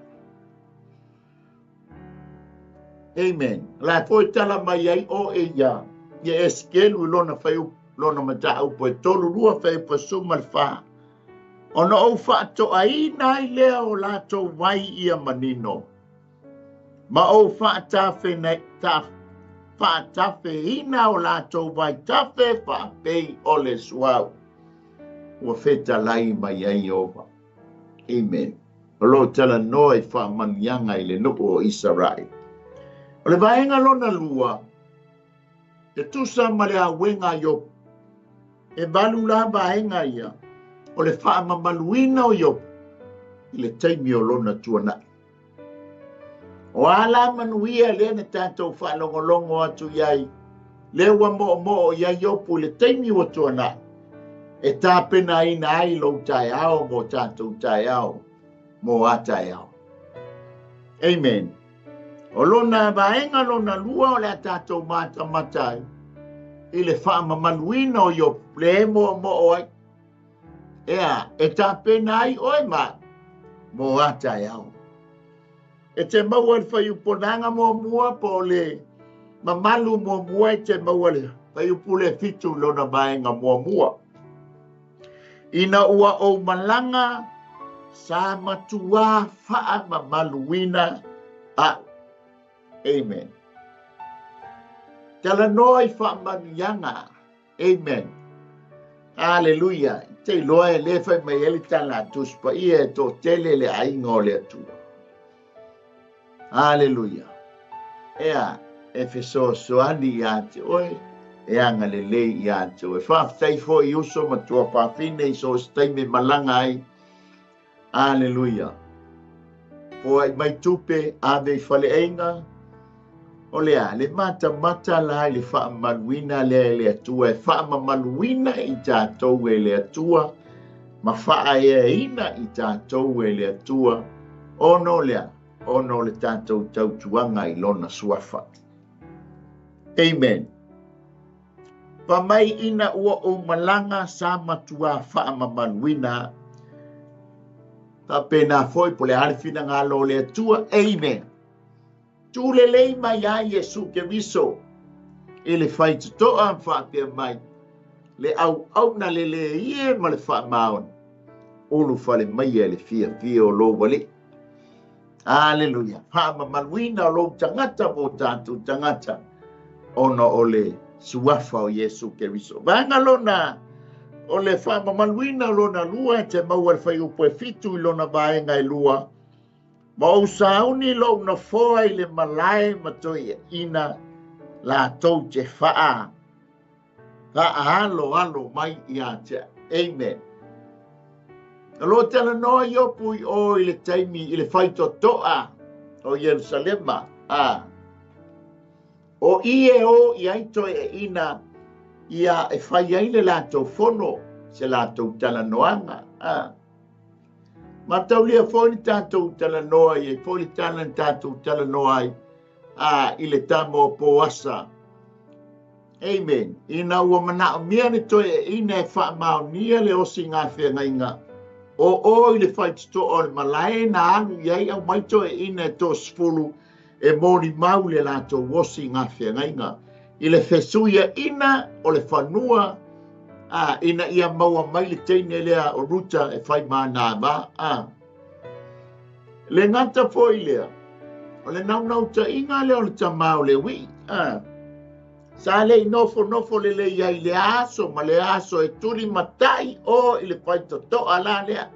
Amen. La foi tala mai ai o e ia. Ia eskelu i lona whai lona mata au po e tolu lua whai pa suma le wha. Ona o whaatoa ina ai lea o lātou wai ia manino. Ma o whaatafe nei ta whaatafe ina o lātou wai tafe whaapei o le suau. Ua wheta lai mai ai ova. Amen. O lo tala noa i whaamanianga i le nuku o Israel. O le vaenga lona lua, te tusa ma le awenga Iopu. E valu la vaenga ia, o le whaamamaluina o Iopu, i le taimi o lona tuanai. O ala manuia le na tātou whaalongolongo atu iai, le ua mo mo ia Iopu i le taimi o tuanai. E tāpena ina ai lou taeao mo tātou taeao, mo a taeao. Amen. O lona vaenga lona lua o le a tātou māta matai, i le whaamamaluina o Iopu, le e mo mo o ai. Ea, e tāpena ai oe ma, mo a taeao. E te maua le whaiuponanga mua mua po le mamalu mua mua e te maua le whaiupule fitu lona vaenga mua mua. Ina ua o malanga sa matua wha mamaluina a. Amen. Tala noa i whaamanianga. Amen. Hallelujah. Te iloa e le whai mai ele tala tuspa ia e tō tele le ainga o le atua. Hallelujah. Ea, e fesoasoani ia te oe, e anga le lei ia te oe. Whaaftai fo i uso matua whawhine i so se taimi malanga ai. Aleluia. Foai mai tupe, ave i faleaiga, o le a? Le matamata la i le faamamaluina lea e le Atua, e faamamaluina i tatou e le Atua, ma faaeaina i tatou e le Atua, ona o le a? Ona o le tatou tautuaga i Lona Suafa. Amen. Fa mai ina ua ou malaga sa matua faamamaluina faapena foi po le a le finagalo o le Atua. Amen. Tu lelei mai ai Iesu Keriso i le faitotoa ma faapea mai, le auauna lelei e ma le faamaoni, ulufale maia i le fiafia o lou Alii. Aleluia. Faamamaluina o lou tagata mo tatou tagata, ona o le suafa o Iesu Keriso. Vaega lona o le faamamaluina lona lua e te maua le fuaiupu e 7 i lona vaega e 2. Ma ou sauni lou nofoa i le malae ma toeaiina latou te faaaloalo mai ia te au. Amen. O lo o talanoa Iopu i o i le taimi i le faitotoa o Ierusalema. O i e o i ai toeaiina ia e fai ai le latou fono, se latou talanoaga. Mataulia foi le tatou talanoa i ai foi le tala na tatou talanoa ai i le tama o Poasa. Amen. Ina ua manaomia le toeaiina e faamaonia le osiga feagaiga, o o i le faitotoa o le malae na alu i ai aumai toeaiina e 30 e molimau le latou osiga feagaiga i le fesuiaina o le fanua ina ia maua mai le teine lea o Ruta e fai manava. Le gata foi lea, o le naunautaiga lea o le tamā o le uii. Sa le i nofonofo lelei ai le aso ma le aso e tuli matai o i le faitotoa la lea.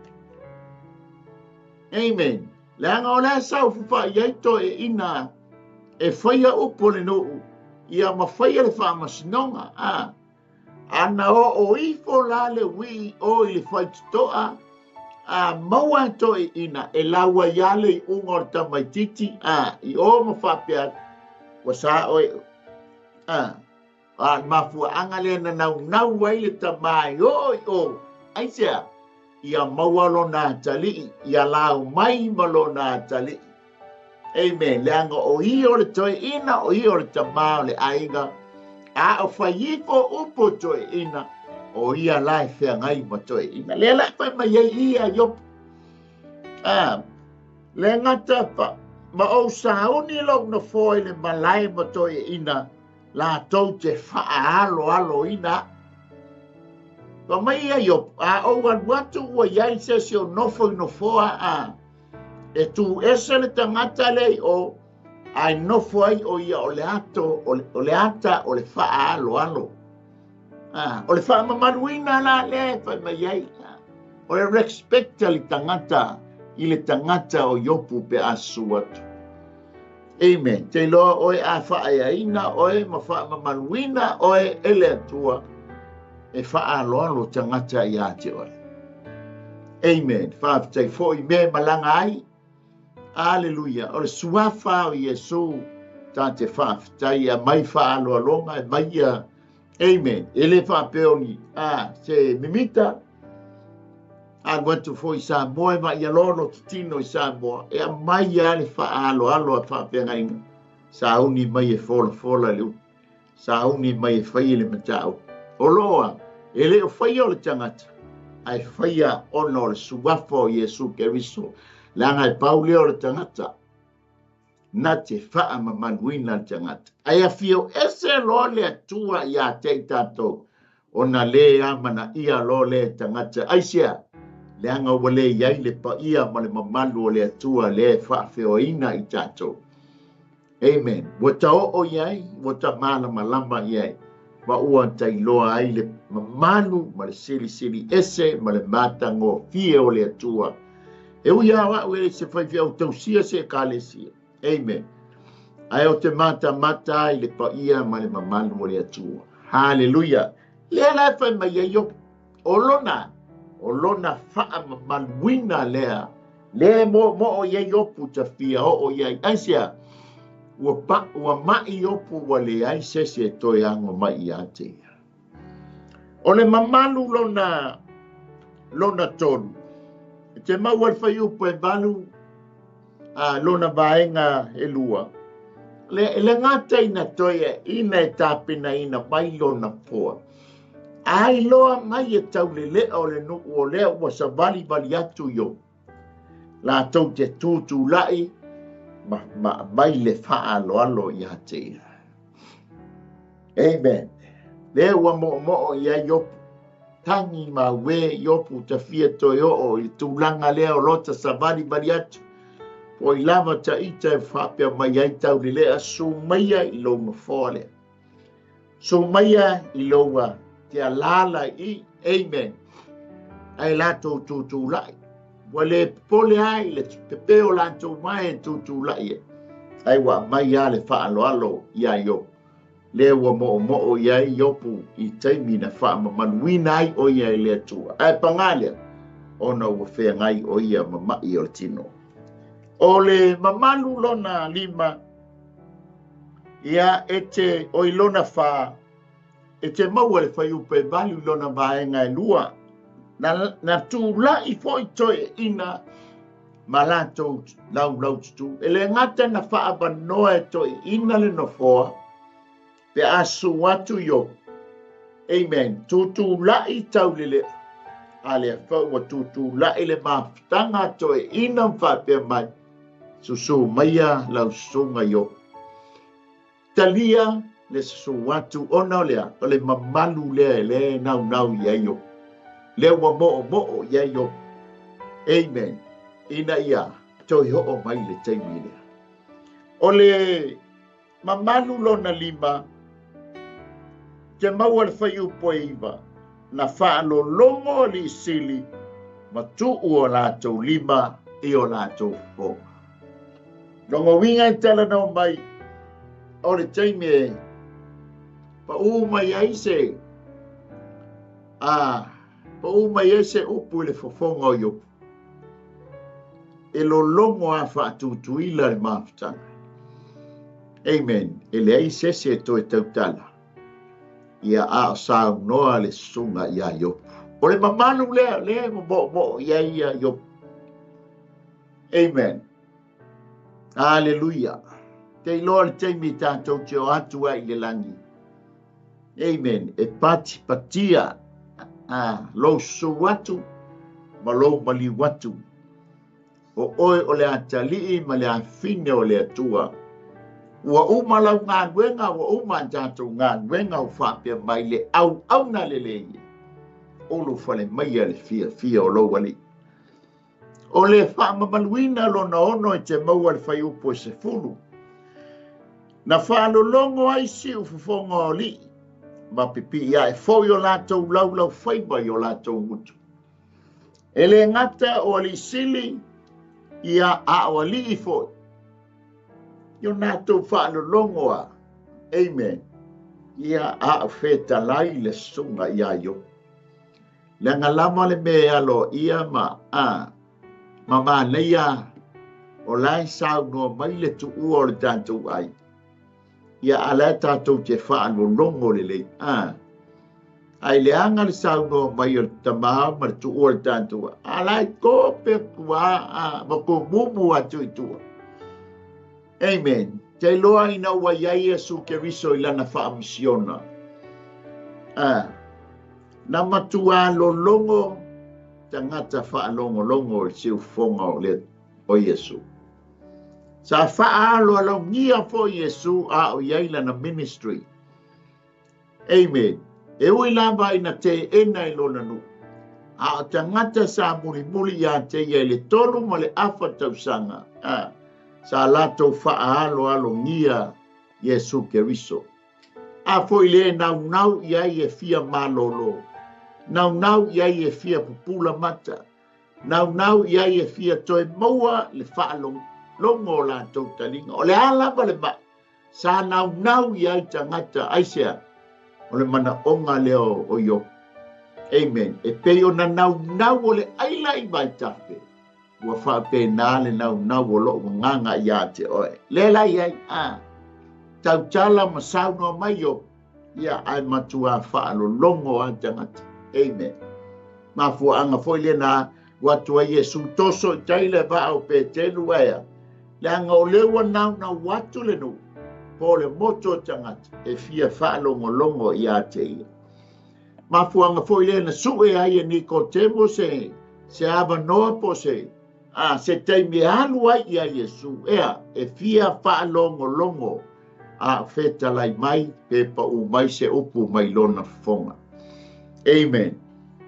Amen. Leaga o lea saofafai ai toeaiina e faia upu o le nuu, ia ma faia le faamasinoga. Ana oo ifo la le uii o i le faitotoa, maua e toeaiina e lau ai lava le iuga o le tamaititi, i o ma faapea atu, ua sa oe. A le mafuaaga lea na naunau ai le tamā i oo i o, aisea, ia maua lona atalii, ia lau mai ma lona atalii. Amen. Leaga o ia o le toeaina, o ia o le tamā o le aiga, a o fai ifo upu o toeaina, o ia la e feagai ma toeaina. Lea la e fai mai ai ia Iopu. Le gata pa, ma ou sauni lou nofoa i le malae ma toeaina, latou te faaaloaloina. Fa mai ia Iopu, a ou alu atu ua iai se isi o nofo i nofoa e tu ese le tagata lea i o, ae nofo ai o ia o le ato, o le ata o le faaaloalo. O le faamamaluina la lea e fai mai ai. O le respect le tagata i le tagata o Iopu pe a susu atu. Amen. Te iloa oe a faaeaina oe ma faamamaluina oe e le Atua e faaaloalo tagata ia te oe. Amen. Faafetai foi mea e malaga ai. Aleluia. O le suafa o Iesu ta te faafetai e mai faaloaloga e mai ia. Amen. E le faapea o ni se mimita. Alu atu foi i Samoa e vaai aloa lo tino i Samoa. E aumai lava le faaaloalo a faafeagaiga. Sauni mai e folafola le upu. Sauni mai e fai le mataupu. O loa, e le o faia o le tagata, ae faia ona o le suafa o Iesu Keriso. Leaga e pau lea o le tagata, na te faamamaluina le tagata. Ae afio ese loa le Atua ia te i tatou, ona le amanaia loa lea e tagata. Aisea, leaga ua le iai le paia ma le mamalu o le Atua lea e faafeoaina i tatou. Amen. Ua taoo i ai, ua tamalamalama i ai, ma ua tailoa ai le mamalu ma le silisili ese ma le matagofie o le Atua. E ui lava o au e le se faifeau tausia se ekalesia. Amen. Ae o te matamata ai le paia ma le mamalu o le Atua. Haleluia. Lea la e fai mai ai Iopu. O lona, O lona faamamaluina lea, lea e moomoo i ai Iopu ta fia oo i ai. Aisea? Ua pa, ua mai Iopu ua leai se isi e toe ago mai ia te ia. O le mamalu lona, lona tolu, e te maua i le fuaiupu e 8, a, lona vaega e 2, le, le gata ina toeaiina e tapenaina mai lona foa, a iloa mai e taulelea o le nuu o lea ua savalivali atu Iopu, latou te tutulai ma, ma mai le faaaloalo ia te ia. Amen. Lea ua moomoo i ai Iopu, tagi ma uē Iopu ta fia toe oo i le tulaga lea o lota savalivali atu, po o i lava ta ita e faapea mai ai taulelea, su maia i lou nofoa lea. Su maia i loua te alala i, amen, ae latou tutulai. Ua le popole ai le pepe o latou mae e tutulai ai, ae ua aumai lava le faaaloalo iā Iopu. Lea ua moomoo i ai Iopu i taimi na faamamaluina ai o ia i le Atua. Ae pagā lea, ona ua feagai o ia ma ma'i o le tino. O le mamalu lona 5, ia e te oi lona 4, e te maua le fuaiupu e 8 i lona vaega e 2. Na, na tulai foi toeaiina ma latou laulaututu. E le gata na faavanoa e toeaiina le nofoa, pe a su atu Iopu. Amen. Tutulai taulelea. A lea foi ua tutulai le mafutaga a toeaiina ma faapea mai, susu maia lau susuga Iopu. Talia le susu atu ona o lea, o le mamalu lea e le naunau i ai Iopu. Lea ua moomoo i ai Iopu. Amen. Ina ia toe oo mai le taimi lea. O le mamalu lona 5, te maua le fuaiupu e 9, na faalologo alii sili ma tuu o latou lima i o latou fofoga. Lona uiga e talanoa mai, o le taimi e paū mai ai se a paū mai ai se upu i le fofoga o Iopu, e lologo a faatutuila le mafutaga. Amen. E leai se isi e toe tautala, ia a o saunoa le susuga iā Iopu. O le mamalu lea, lea e moomoo i ai ia Iopu. Amen. Aleluia. Te iloa le taimi tatou te o atu ai i le lagi. Amen. E patipatia a lou susu atu ma lou maliu atu. O oe o le atalii ma le afine o le Atua. Ua uma lau galuega, ua uma a tatou galuega o faapea mai le auauna lelei e. Ulufale maia le fiafia o lou alii. O le faamamaluina lona 6 e te maua le fuaiupu e 10. Na faalologo ai siu fofoga o alii, ma pipii ae foi o latou laulau faiva i o latou gutu. E le gata o alii sili, ia a o alii foi. I o latou faalologo a, amen, ia a o fetalai le susuga iā Iopu. Leaga lava le mea e aloaia ma a, ma manaia o la e saunoa mai le tuua o le tatou ai. Ia a la e tatou te faalologo lelei. A, ai leaga le saunoa mai o le tamā ma le tuua o le tatou ai. A la e kope atu a, a, ma kumumu atu i tua. Amen. Te iloa ina ua i ai Iesu Keriso i lana faamisiona. A, na matua lologo tagata faalogologo i le siufofoga o le o Iesu. Sa faaaloalogia foi Iesu a o i ai lana ministry. Amen. E ui lava ina teena i lona nuu, a o tagata sa mulimuli ia te ia i le 3 1/2 tausaga, a, sa latou faaaloalogia Iesu Keriso. A foi le naunau i ai e fia malolo, naunau i ai e fia pupula mata, naunau i ai e fia toe maua le faalologo o latou taliga. O le a lava le mai, sa naunau i ai tagata, aisea, o le manaoga lea o Iopu. Amen. E pei ona naunau o le aila i vaitafe, ua faapena le naunau o lo'u agaga iā te oe. Lea la i ai, a tautala ma saunoa mai Iopu, ia ae matuā faalologo lava tagata. Amen. Mafuaaga foi lena ua atu ai Iesu toso i tai le vaa o Petelu ae a? Leaga o lea ua naunau atu le nuu po o le motu o tagata e fia faalogologo iā te ia. Mafuaaga foi lea na sue ai e Nikotemo se se avanoa po o se a se taimi e alu ai ia Iesu ea e fia faalogologo a o fetalai mai pe paʻu mai se upu mai lona fofoga. Amen.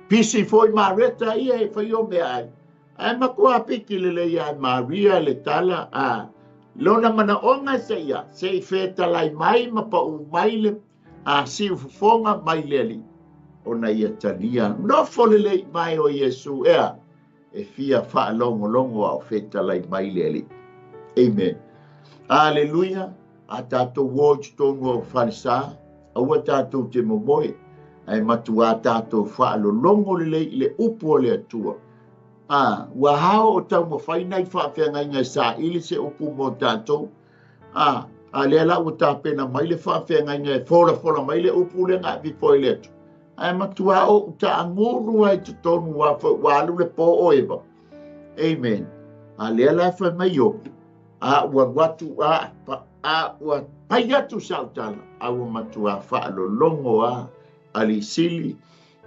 Pisi foi Mareta ia e fai o meaai. Ae matua piki lelei ia Maria le tala a lona manaoga se ia se i fetalai mai ma paʻu mai le a siufofoga mai le Alii ona ia talia nofo lelei mai o Iesu ea e fia faalogologo a o fetalai mai le Alii. Amen. Aleluia. A tātou o i totonu o falesa, aua tātou te momoe, ae matuā tātou faalologo lelei i le upu o le Atua. A, ua hao o taumafai nai faafeagaiga e saili se upu mo tātou. A, a lea la ua tapena mai le faafeagaiga e folafola mai le upu lea na avifo i le Atua. Ae matuā ou taagulu ai totonu ua foi ua alu le pō o Eva. Amen. A lea la e fai mai Iopu, a ua alu atu a, a ua pai atu sau tala, a ua matuā faalologo a alii sili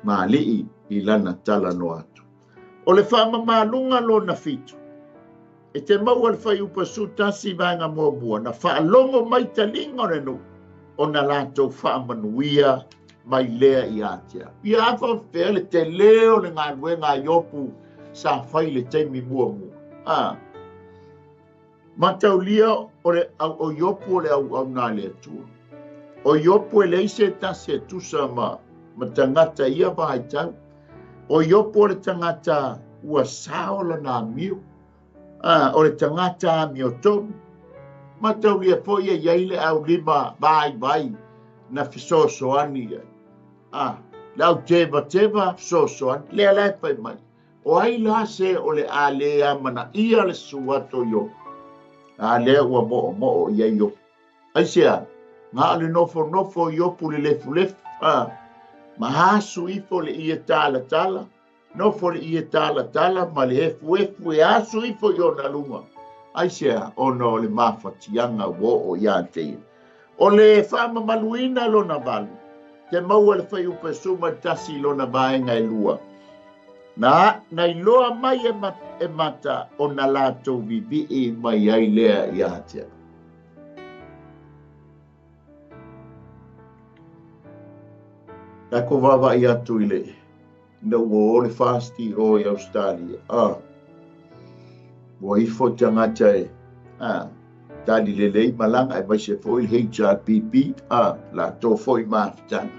ma alii i lana talanoa atu. O le faamamaluga lona fitu, e te maua le fuaiupu 11 vaega muamua, na faalogo mai taliga o le nuu, ona latou faamanuia mai lea ia te au. Ia a faapefea le tele o le galuega a Iopu sa fai i le taimi muamua. A mataulia o le au o Iopu o le auauna a le Atua. O Iopu e leai se tasi e tusa ma ma tagata i ia vaitau. O Iopu o le tagata ua sao lona amio. A, o le tagata amiotonu. Mataulia foi e i ai le aulima vaivai na fesoasoani i ai. A, le au tevateva fesoasoani, lea la e fai mai. O ai la se o le a lē amanaia le susu atu o Iopu? A lea ua moomoo i ai Iopu. Aisea? Na o le nofonofo o Iopu i le lefulefu, a, ma asu ifo le ie talatala, Nofo le ie talatala ma le efuefu e asu ifo i ona luga. Aisea? Ona o le mafatiaga ua oo ia te ia. O le faamamaluina lona valu, te maua le fuaiupu 11 i lona vaega e lua. Na, na iloa mai e, e mata ona latou vivii mai ai lea ia te au. Tatou vaavaai atu i le ina ua o le FAST i o i Australia, a, ua ifo tagata e, a, tali lelei malaga aemaise foi le HRPP, a, latou foi mafutaga.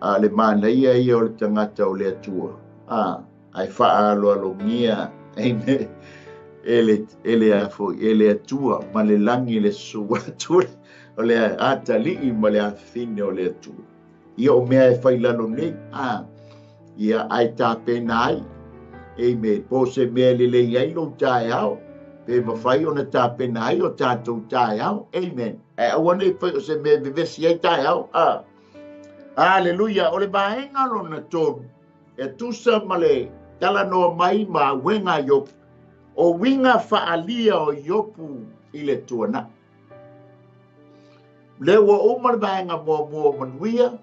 A le manaia ia o le tagata o le Atua, a, ae faaaloalogia, amen, e le, e le a foi, e le Atua ma le lagi le susu atu o le atalii ma le afafine o le Atua. Ia o mea e fai lalo nei, a, ia ae tapena ai, amen, po o se mea e lelei ai lou taeao, pe mafai ona tapena ai o tatou taeao, amen. Ae aua ne i fai o se mea e vevesi ai taeao, a. Aleluia, o le vaega lona tolu, e tusa ma le talanoa mai ma auega a Iopu, o uiga faaalia o Iopu i le tuanai. Lea ua uma le vaega muamua o manuia,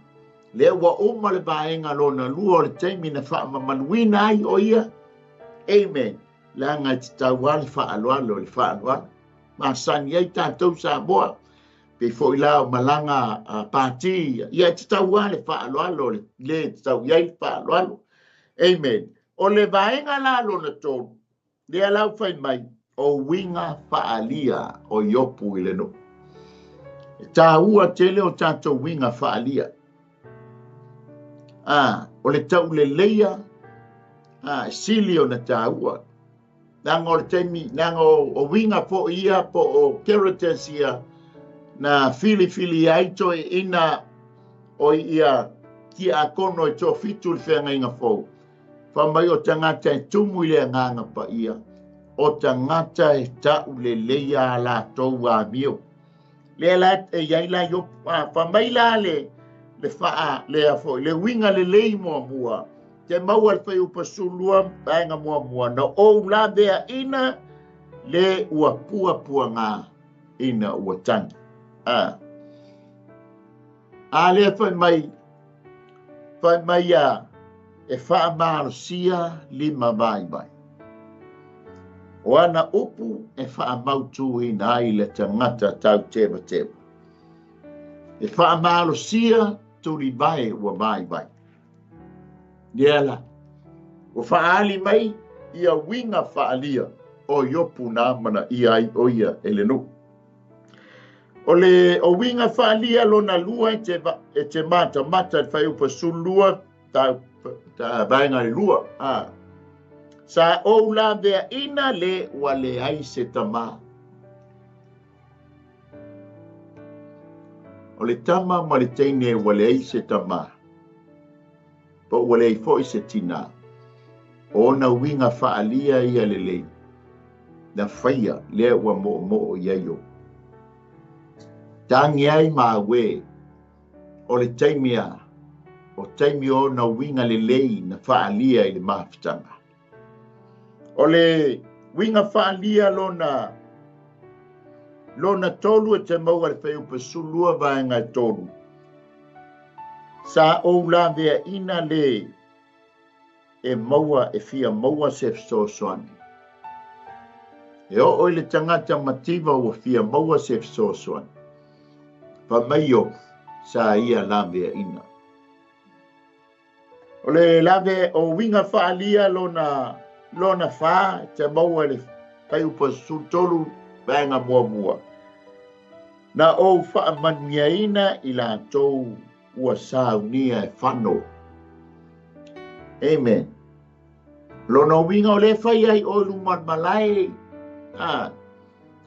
lea ua uma le vaega lona lua o le taimi na faamamaluina ai o ia. Amen. Leaga e tatau lava le faaaloalo i le faaaloalo. Masani ai tatou Samoa, pei foi la o malaga a pati, ia e tatau lava le faaaloalo, le le tatau i ai le faaaloalo. Amen. O le vaega la lona tolu, Lea la ua fai mai, o uiga faaalia o Iopu i le nuu. E taua tele o tatou uiga faaalia. A, o le tauleleia, a, e sili ona taua. Leaga o le taimi, leaga o, o uiga foi ia po o characters ia na filifili ai toeaiina o ia tiakono e toafitu i le Feagaiga Fou, fai mai o tagata e tumu i le Agaga Paia, o tagata e tauleleia a latou amio. Lea la e i ai la Iopu, fai mai la le faa, lea foi, le uiga lelei muamua, te maua le fuaiupu 12, vaega muamua, na ou laveaina le ua puapuaga ina ua tagi. A lea fai mai ia e faamalosia lima vaivai. O ana upu e faamautuina ai le tagata tautevateva. E faamalosia tulivae ua vaivai. Lea la, ua faaali mai ia uiga faaalia o Iopu na amanaia ai o ia e le nuu. O le o uiga faaalia lona lua e te matamata le fuaiupu 12 ta vaega le lua. Sa ou laveaina le ua leai se tama. O le tama ma le teine ua leai se tama, po ua leai foi se tina. O ona uiga faaalia ia lelei, na faia lea ua moomoo i ai o. Tagi ai maue o le taimi a, o taimi o ona uiga lelei na faaalia i le mafutaga. O le uiga faaalia lona tolu e te maua le fuaiupu 12 vaega e 3. Sa ou laveaina le e maua e fia maua se fesoasoani. E oo i le tagata mativa ua fia maua se fesoasoani. Fai mai Iopu, sa ia laveaina. O le lave o uiga faaalia lona fa te maua le fuaiupu 13 vaega muamua. Na ou faamanuiaina i latou ua saunia e fano. Amen. Lona uiga o le fai ai o luma o le malae.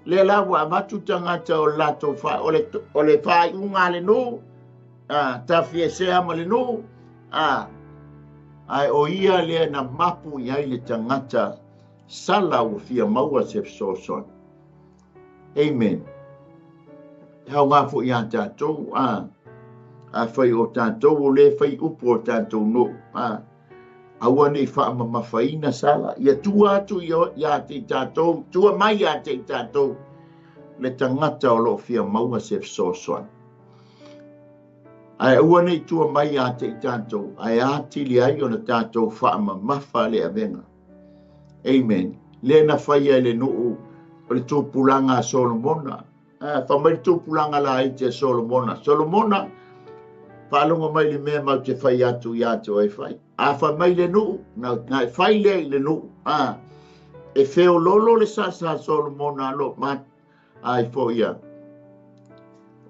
Lea la ua avatu tagata o latou o le faaiuga a le nuu, tafiesea ma le nuu, ae o ia lea na mapu i ai le tagata sala ua fia maua se fesoasoani. Amen. E aoga foi ia tatou, a fai o tatou o le fai upu o tatou nuu, aua nei faamamafaina sala, ia tua atu ia te i tatou, tua mai ia te i tatou le tagata o loo fia maua se fesoasoani. Ae aua nei tua mai ia te i tatou, ae atili ai ona tatou faamamafa le avega. Amen. Le na faia i le nuu o le tupulaga a Solomona. Fai mai le tupulaga la ai te Solomona. Solomona, faalogo mai le mea mau te fai atu ia te oe fai. A fai mai le nuu, na e fai lea i le nuu. E feololo le sasa Solomona alo ma ai fo ia.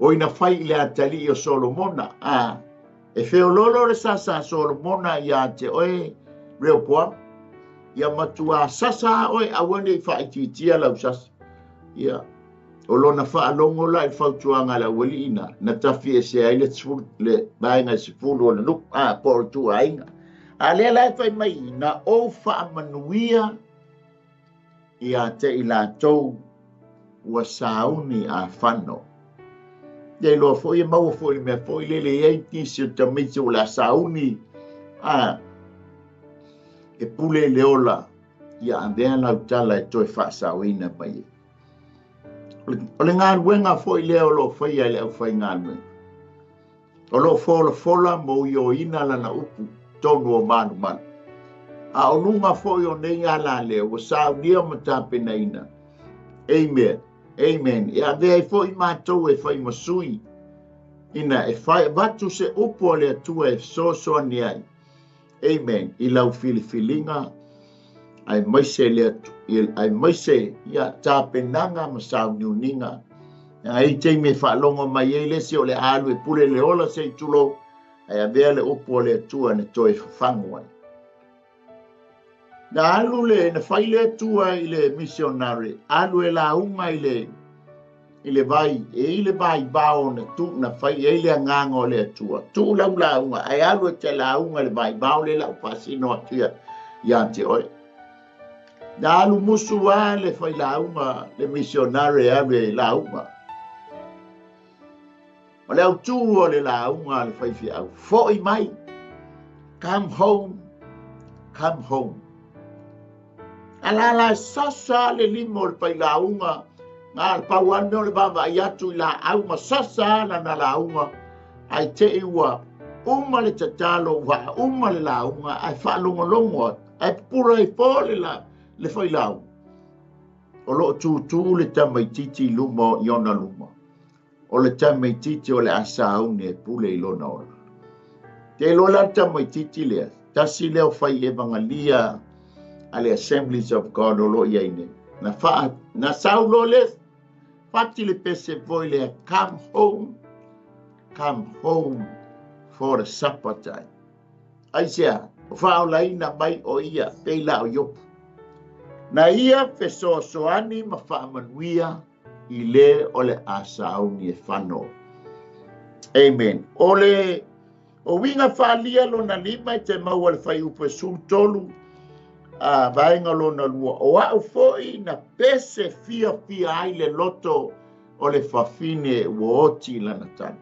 O ina fai i le atalii o Solomona. E feololo le sasa Solomona ia te oe Rehoboam. Ia matua sasa oe aua nei faaitiitia lau sasa. Ia o lona faalogo la i fautuaga a le auali'i na tafiese ai le vaega e 10 o le nuu, po o le tuaiga. A lea la e fai mai, na ou faamanuia ia te i latou ua sauni a fano. Ia iloa foi e maua foi le mea foi lele i ai nisi o tamaiti o le a sauni, e pule i le ola, ia avea lau tala e toe faasaoina mai ai. O le galuega foi lea o loo faia e le aufaigaluega. O loo folafola mo ioina lana upu tonu o malumalu. A o luga foi o nei ala lea ua saunia ma tapenaina. Amen. Amen. E avea ai foi matou e fai ma sui ina e fai avatu se upu a le Atua e fesoasoani ai. Amen. I lau filifiliga ai maise ia tapenaga ma sauniuniga. Ai taimi e faalogo mai ai le isi o le alu e pule le ola se i tulou, ai avea le upu o le Atua na toe fafagu ai. Na alu le, na fai le Atua i le missionary, alu e lauga i i le vai, e i le vaivao na tuu na fai ai le agaga o le Atua. Tuu lau lauga, ae alu e te lauga i le vaivao lea o le a ou faasino atu ia te oe. Na alu musu lava le failauga, le misionare e alu e lauga. O le autū o le lauga a le faifeau, foi mai, come home, come home. Alala e sasa le lima o le failauga, na le pau lava le mea o le vaavaai atu i laau ma sasa lana lauga, ae te i ua uma le tatalo, ua uma le lauga, ae faalogologo atu, ae pupula ai po le, la, le failauga. O lo o tutū le tamaitiiti i luma i ona luma. O le tamaitiiti o le a sauni e pule i lona ola. Te iloa la le tamaitiiti lea, tasi lea o fai evagalia a le Assemblies of God o lo o i ai nei. Na, faa, na sau loa le fati le pese foi lea, come home, come home for the supper time. Aisea, o faaolaina mai o ia, pei la o Iopu. Na ia fesoasoani ma faamanuia i le o le a sauni e fano. Amen. O le o uiga faaalia lona lima e te maua le fuaiupu e 13, a vaega lona lua. O au foi na pese fiafia ai le loto o le fafine ua oti lana tane.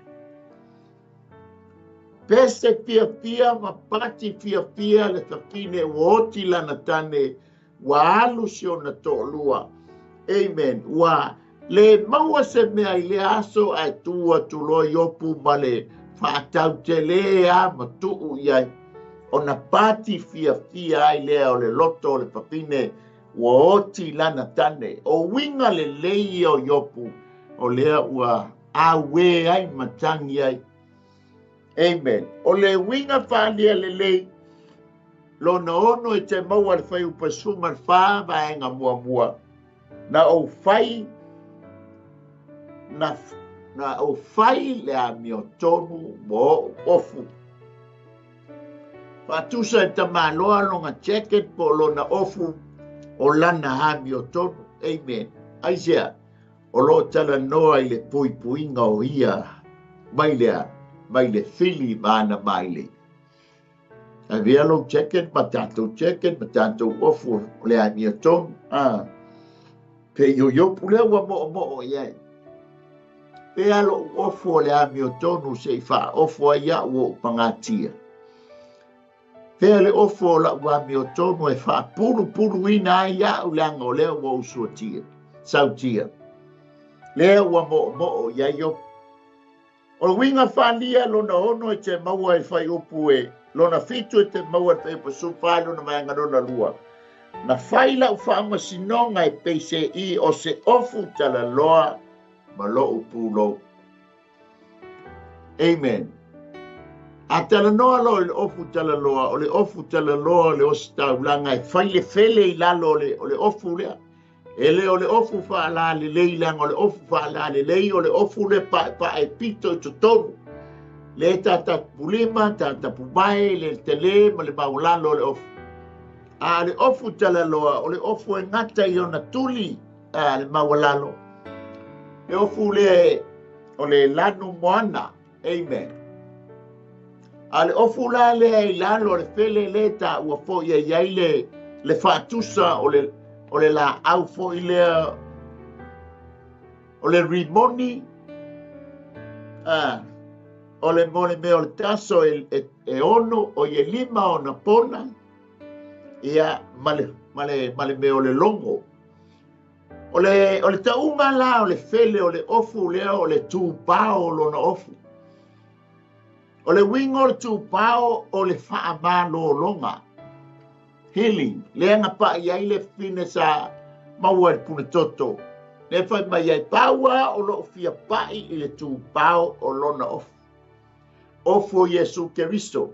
Pese fiafia ma pati fiafia le fafine ua oti lana tane, ua alu si ona toalua. Amen. Ua le maua se mea i lea aso ae tu atu loa Iopu ma le faatautele a ma tuu i ai. Ona pati fiafia ai lea o le loto o le fafine ua oti lana tane. O uiga lelei ia o Iopu o lea ua auē ai ma tagi ai. Amen. O le uiga faaalia lelei lona ono e te maua le fuaiupu e 14 vaega muamua. Na ou fai na, na ou fai le amiotonu mo o'u ofu. Faatusa e tamaloa lona jacket po o lona ofu o lana amiotonu. Amen. Aisea, o lo o talanoa i le puipuiga o ia mai le, mai le fili ma ana mailei. Avea lou jacket ma tatou jacket ma tatou ofu o le amiotonu. Ah. Pe i o Iopu lea ua moomoo i ai. Pe a lo'u ofu o le amiotonu se i faaofo ai au o'u pagatia. Fea le ofu o la'u amiotonu e faapulupuluina ai a'u leaga o lea ua ou suatia, sautia. Lea ua moomoo i ai Iopu. O le uiga faaalia lona ono e te maua i fuaiupu e lona fitu e te maua i le fuaiupu 14 lona vaega lona lua. Na fai la'u faamasinoga e peiseai o se ofu talaloa ma lo'u pulou. Amen. A talanoa loa i le ofu talaloa, o le ofu talaloa o le ositaulaga e fai le fele i lalo o le ofu lea. E le o le ofu faalalelei leaga o le ofu faalalelei o le ofu le paepae pito i totonu. Le tatapulima, tatapumae, le tele ma le maualalo o le ofu. A le ofu talaloa, o le ofu e gata i ona tuli a le maualalo. Le ofu le o le lanu moana. Amen. A le ofu la lea i lalo o le fele le taua foi e i ai le faatusa o le laau foi lea o le rimoni, o le mo le mea o le taso e ono o i e lima ona pona, ia ma le mea o le logo. O le tauga la o le fele o le ofu lea o le tupao o lona ofu. O le uiga o le tupao o le faamalologa. Healing. Lea na pa'i ai le fine sa maua i le punetoto. Le fai mai ai paua o loo fia pa'i i le tupao o lona ofu. Ofu o Iesu Keriso.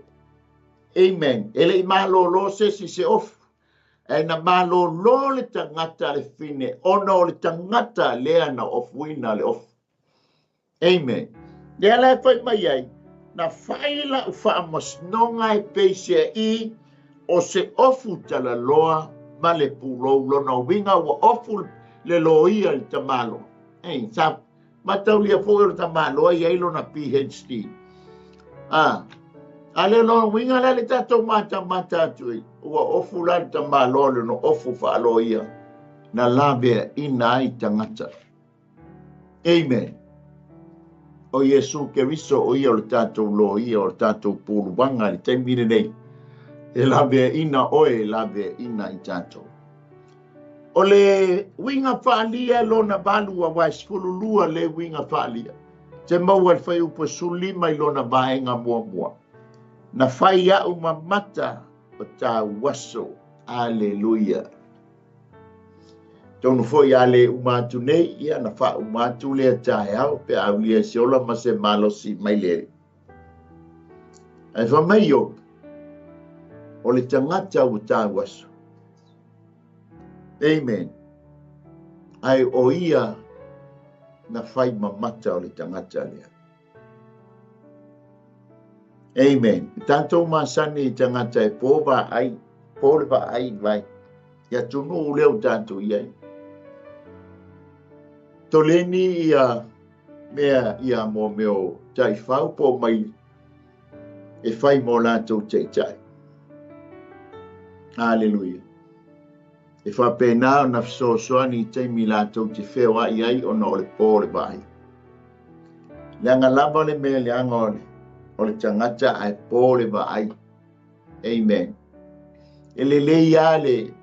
Amen. E le i malolo se si se ofu. Ae na malolo le tagata le fine ona o le tagata lea na ofuina le ofu. Amen. Lea la e fai mai ai, na fai la'u faamasinoga e peiseai o se ofu talaloa ma le pulou lona uiga ua ofu le loia i le tamaloa. Ei, sa Mataulia foi o le tamaloa e i ai lona PhD. A, a le lona uiga la le tatou matamata atu i, ua ofu la le tamaloa lona ofu faaloia na laveaina ai tagata. Amen. O Iesu Keriso o ia o le tatou loia, o le tatou puluvaga i le taimi lenei. E laveaina oe, e laveaina i tatou. O le uiga faaalia lona 8 aua e 12 le uiga faaalia. Te maua le fuaiupu 15 i lona vaega muamua. Na fai au ma mata o tauaso. Aleluia. Tonu foi a le uma atu nei, ia na faauma atu lea taeao pe a aulia se ola ma se malosi mai le Alii. Ae fai mai Iopu, o le tagata ua tauaso. Amen. Ae o ia na fai mamata o le tagata lea. Amen. Tatou masani i tagata e po vaai, po le vaai vai. Ia atunuu lea o tatou i ai. Toleni ia mea ia mo mea o taifau po mai e fai mo latou taitai. Aleluia. E faapena ona fesoasoani i taimi latou te feoai ai ona o le po o le vaai. Leaga lava le mea leaga o le tagata ae po le vaai. Amen. E lelei lava le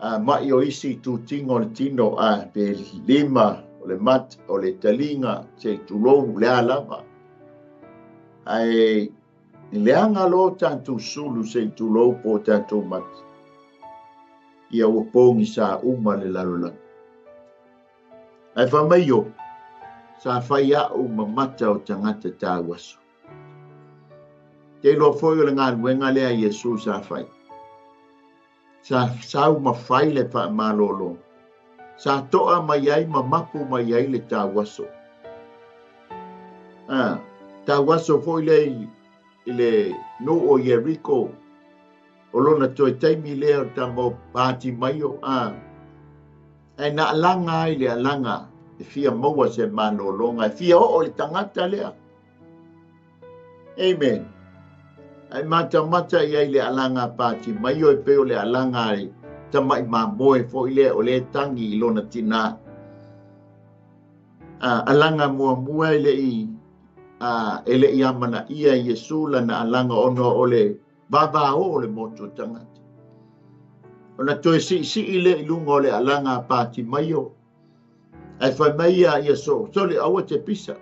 mai o isi itutino o le tino, a pe lima, o le mata, o le taliga, se i tulou, le a lava. Ae leaga loa tatou sulu se i tulou po o tatou mata, ia ua pogisa uma le lalolagi. Ae fai mai Iopu, sa fai au ma mata o tagata tauaso. Te iloa foi o le galuega lea a Iesu sa fai. Sa sau ma fai le faamalolo. Sa toa mai ai ma mapu mai ai le tauaso. Tauaso foi lea i le nuu o Ieriko, o lona toe taimi lea o tama o Patimaio, ae na alaga ai le alaga e fia maua se malologa, e fia oo le tagata lea. Amen. Ae matamata i ai le alaga a Patimaio e pei o le alaga a le tamai mamoe foi lea o lea tangi i lona tinā. Alaga muamua e le i amanaia Iesu lana alaga ona o le vavao o le motu o tagata. Ona toe siisii lea i luga o le alaga a Patimaio, ae fai mai ia Iesu, sole aua te pisa.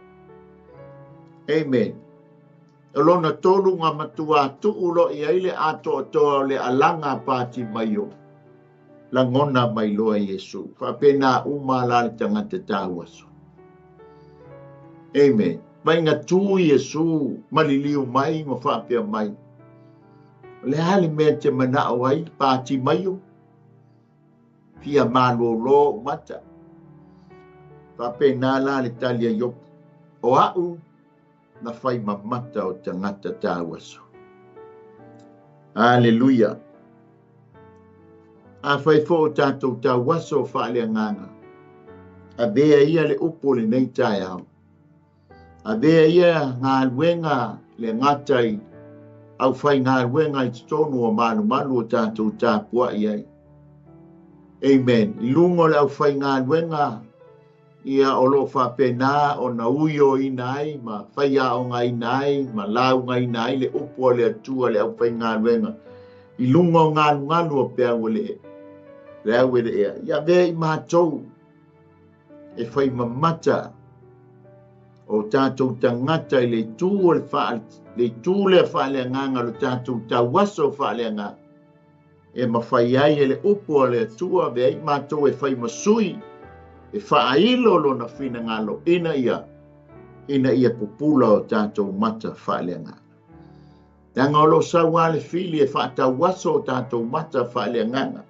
Amen. O lona tolu ngā matua tuu loa i ai le atoatoa o le alaga a Patimaio, lagona mai loa Iesu. Faapena uma la le tagata tauaso. Amen. Mai ngā tū Iesu, maliliu mai ma faapea mai. O le a le mea te manao ai, Patimaio? Fia malolo mata. Faapena la le tali a Iopu. O au na fai mamata o tagata tauaso. Aleluia. A fai fo o tātou tauaso o faaleagaga. Avea ia le upu o lenei taeao. Avea ia galuega le gata i au fai galuega i totonu o malumalu o tātou tapuai ai. Amen. I luga o le au fai galuega ia o lo faapena ona uioina ai ma faiaogaina ai ma laugaina ai le upu o le Atua le au fai galuega. I luga o galugalu o peau o le au e le ea. Ia avea i mātou e fai mamata o tātou tagata i le itu o le le itu lea faaleagaga o le tātou tauaso faaleagaga. E mafai ai e le upu o le Atua avea i mātou e fai masui e faailo lona finagalo ina ia pupula o tātou mata faaleagaga. Leaga o lo sau a le fili e faatauaso o tātou mata faaleagaga.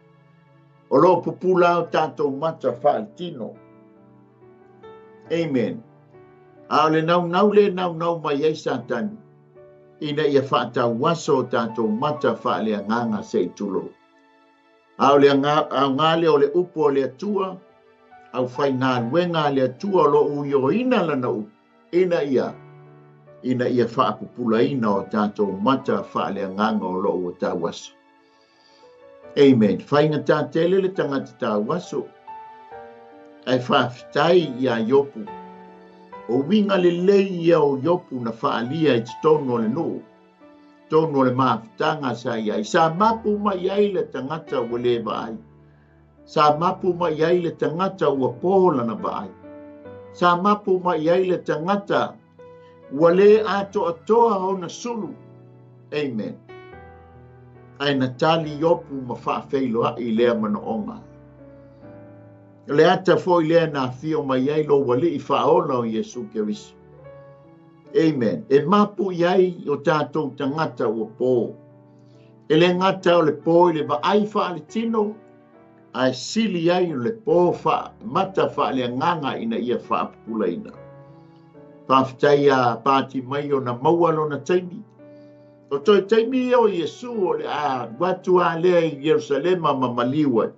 O lo pupula o tātou mata faaletino. Amen. A o le naunau le naunau mai ai Satani, ina ia faatauaso o tātou mata faaleagaga se i tulou. A o le aoga lea o le upu o le Atua, Aufaigaluega a le Atua o lo o uioina Lana upu, ina ia, ina ia faapupulaina o tatou mata faaleagaga o lo o ua tauaso. Amen. Faigata tele le tagata tauaso, ae faafetai iā Iopu. O uiga lelei ia o Iopu na faaalia i totonu o le nuu, totonu o le mafutaga sa i ai. Sa mapu mai ai le tagata ua le vaai. Sa mapu mai ai le tagata ua po lana vaai. Sa mapu mai ai le tagata ua le atoatoa ona sulu. Amen. Ae na tali Iopu ma faafeiloai lea manaoga. O le ata foi lea na afio mai ai lou Alii faaola o Iesu Keriso. Amen. E mapu i ai o tatou tagata ua po. E le gata o le po i le vaai faaletino, ae sili ai o le po mata faaleagaga ina ia faapupulaina. Faafetai iā Pati mai ona maua lona taimi. O toe taimi ia o Iesu o le a alu atu a lea i Ierusalema ma maliu ai.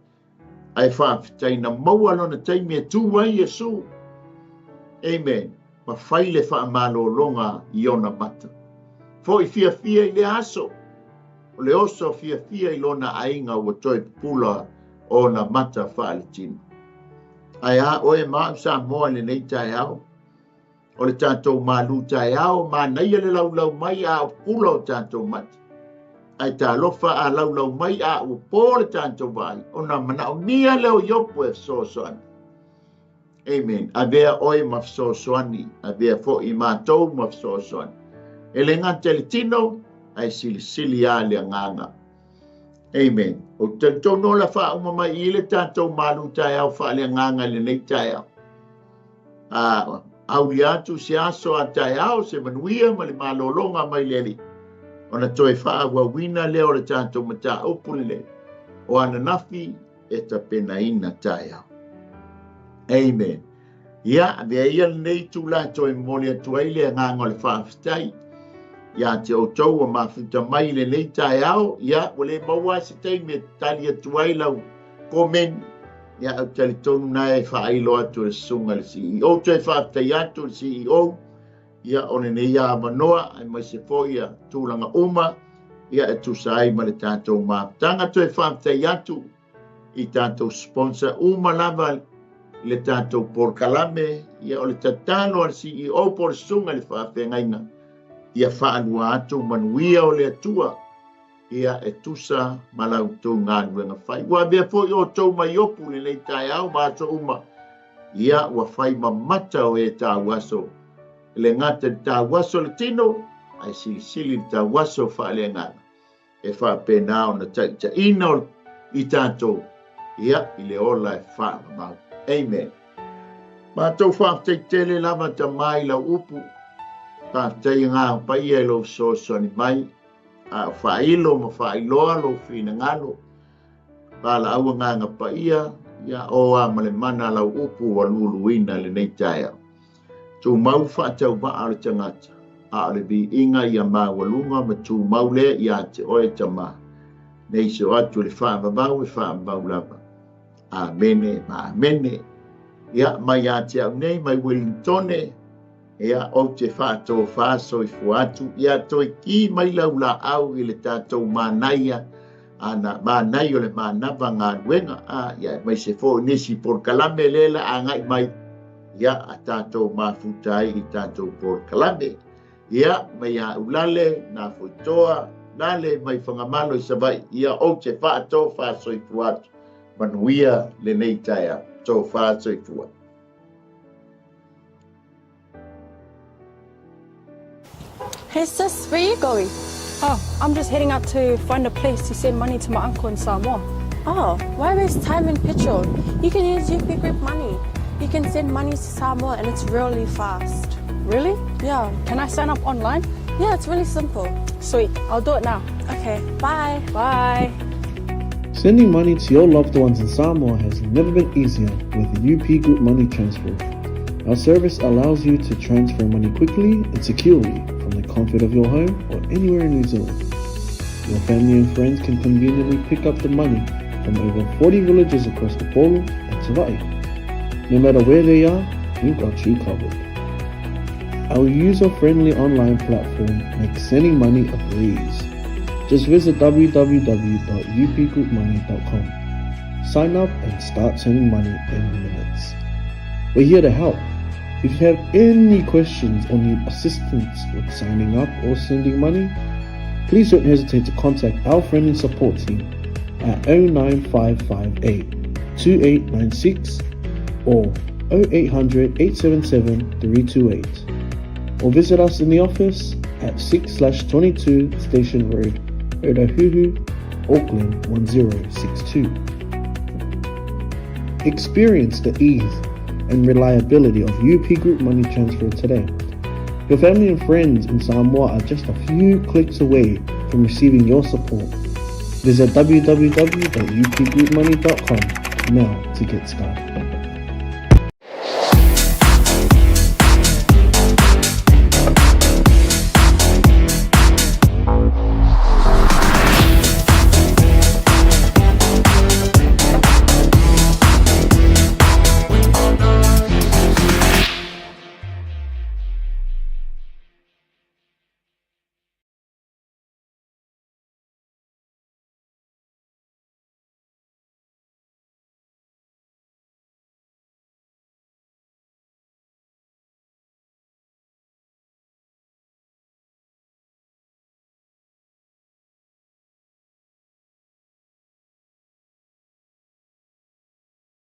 Ae faafetai na maua lona taimi e tu ai Iesu. Amen. Ma fai le faamalologa i ona mata. Foi fiafia i lea aso, o le oso fiafia i lona aiga ua toe pupula ona mata faaletino. Ae a oe ma au Samoa i lenei taeao? O le tatou malu taeao, manaia le laulau mai a o pupula o tatou mata. Ae talofa a laulau mai a ua po le tatou vaai, ona manaomia lea o Iopu e fesoasoani. Amen. Avea oe ma fesoasoani, avea foi matou ma fesoasoani. E le gata i le tino, ae silisili lava le agaga. Amen. Ou te talitonu o le a faauma mai i le tatou malu taeao faaleagaga i lenei taeao. A aulia atu se aso a taeao, se manuia ma le malologa mai le Alii, ona toe faaauauina lea o le tatou mataupu lenei o ananafi e tapenaina taeao. Amen. Ia, avea ia lenei itula e toe momoli atu ai le agaga o le faafetai ia te outou ua mafuta mai i lenei taeao. Ia, ua le maua se taimi e tali atu ai lau komeni. Ia, ou te talitonu na e faailo atu e le susuga i le CEO. Toe faafetai atu i le CEO, ia, o lenei avanoa, aemaise foi ia tulaga uma, ia, e tusa ai ma le tatou mafutaga. Toe faafetai atu i tatou sponsor uma lava i le tatou polokalame. Ia, o le tatalo a le CEO po o le susuga i le faafeagaiga, ia faalua atu manuia o le Atua, ia e tusa ma la outou galuega fai. Ua avea foi outou mai Iopu i lenei taeao ma aso uma, ia ua fai mamata o e tauaso, e le gata i le tauaso o le tino, ae silisili le tauaso faaleagaga, e faapena ona taitaiina i tatou, ia, i le ola e faavavau. Amen. Matou faafetai tele lava Tama i lau upu, faafetai Agaga Paia i lou fesoasoani mai, a o faailo ma faailoa lou finagalo, valaau Agaga Paia, ia o a ma le mana lau upu ua luluina i lenei taeao. Tumau faatauvaa o le tagata, a o le viiga ia maualuga ma tumau lea ia te oe Tama, nei so atu i le faavavau e faavavau lava. Amene ma amene. Ia, mai ia te au nei, mai Wellingtone, ia, ou te faatofā soifua atu, ia toe kī mai lau laau i le tatou manaia, ana manai o le manava galuega, a, ia, aemaise foi nisi polokalame lea la agai mai, ia, a tatou mafuta ai i tatou polokalame. Ia, mai ia Ulale, nā Foitoa, Lale mai Fagamalo i Savaii, ia, ou te faatofā soifua atu, manuia lenei taeao. Tofā soifua. Hey sis, where you going? Oh, I'm just heading out to find a place to send money to my uncle in Samoa. Oh, why waste time and petrol? You can use UP Group Money. You can send money to Samoa and it's really fast. Really? Yeah. Can I sign up online? Yeah, it's really simple. Sweet, I'll do it now. Okay, bye. Bye. Sending money to your loved ones in Samoa has never been easier with UP Group Money Transfer. Our service allows you to transfer money quickly and securely from the comfort of your home or anywhere in New Zealand. Your family and friends can conveniently pick up the money from over 40 villages across Upolu and Savaii. No matter where they are, we've got you covered. Our user-friendly online platform makes sending money a breeze. Just visit www.upgroupmoney.com. Sign up and start sending money in minutes. We're here to help. If you have any questions or need assistance with signing up or sending money, please don't hesitate to contact our friendly support team at 09558 2896 or 0800 877 328 or visit us in the office at 6/22 Station Road, Otahuhu, Auckland 1062. Experience the ease and reliability of UP Group Money Transfer today. Your family and friends in Samoa are just a few clicks away from receiving your support. Visit www.upgroupmoney.com now to get started.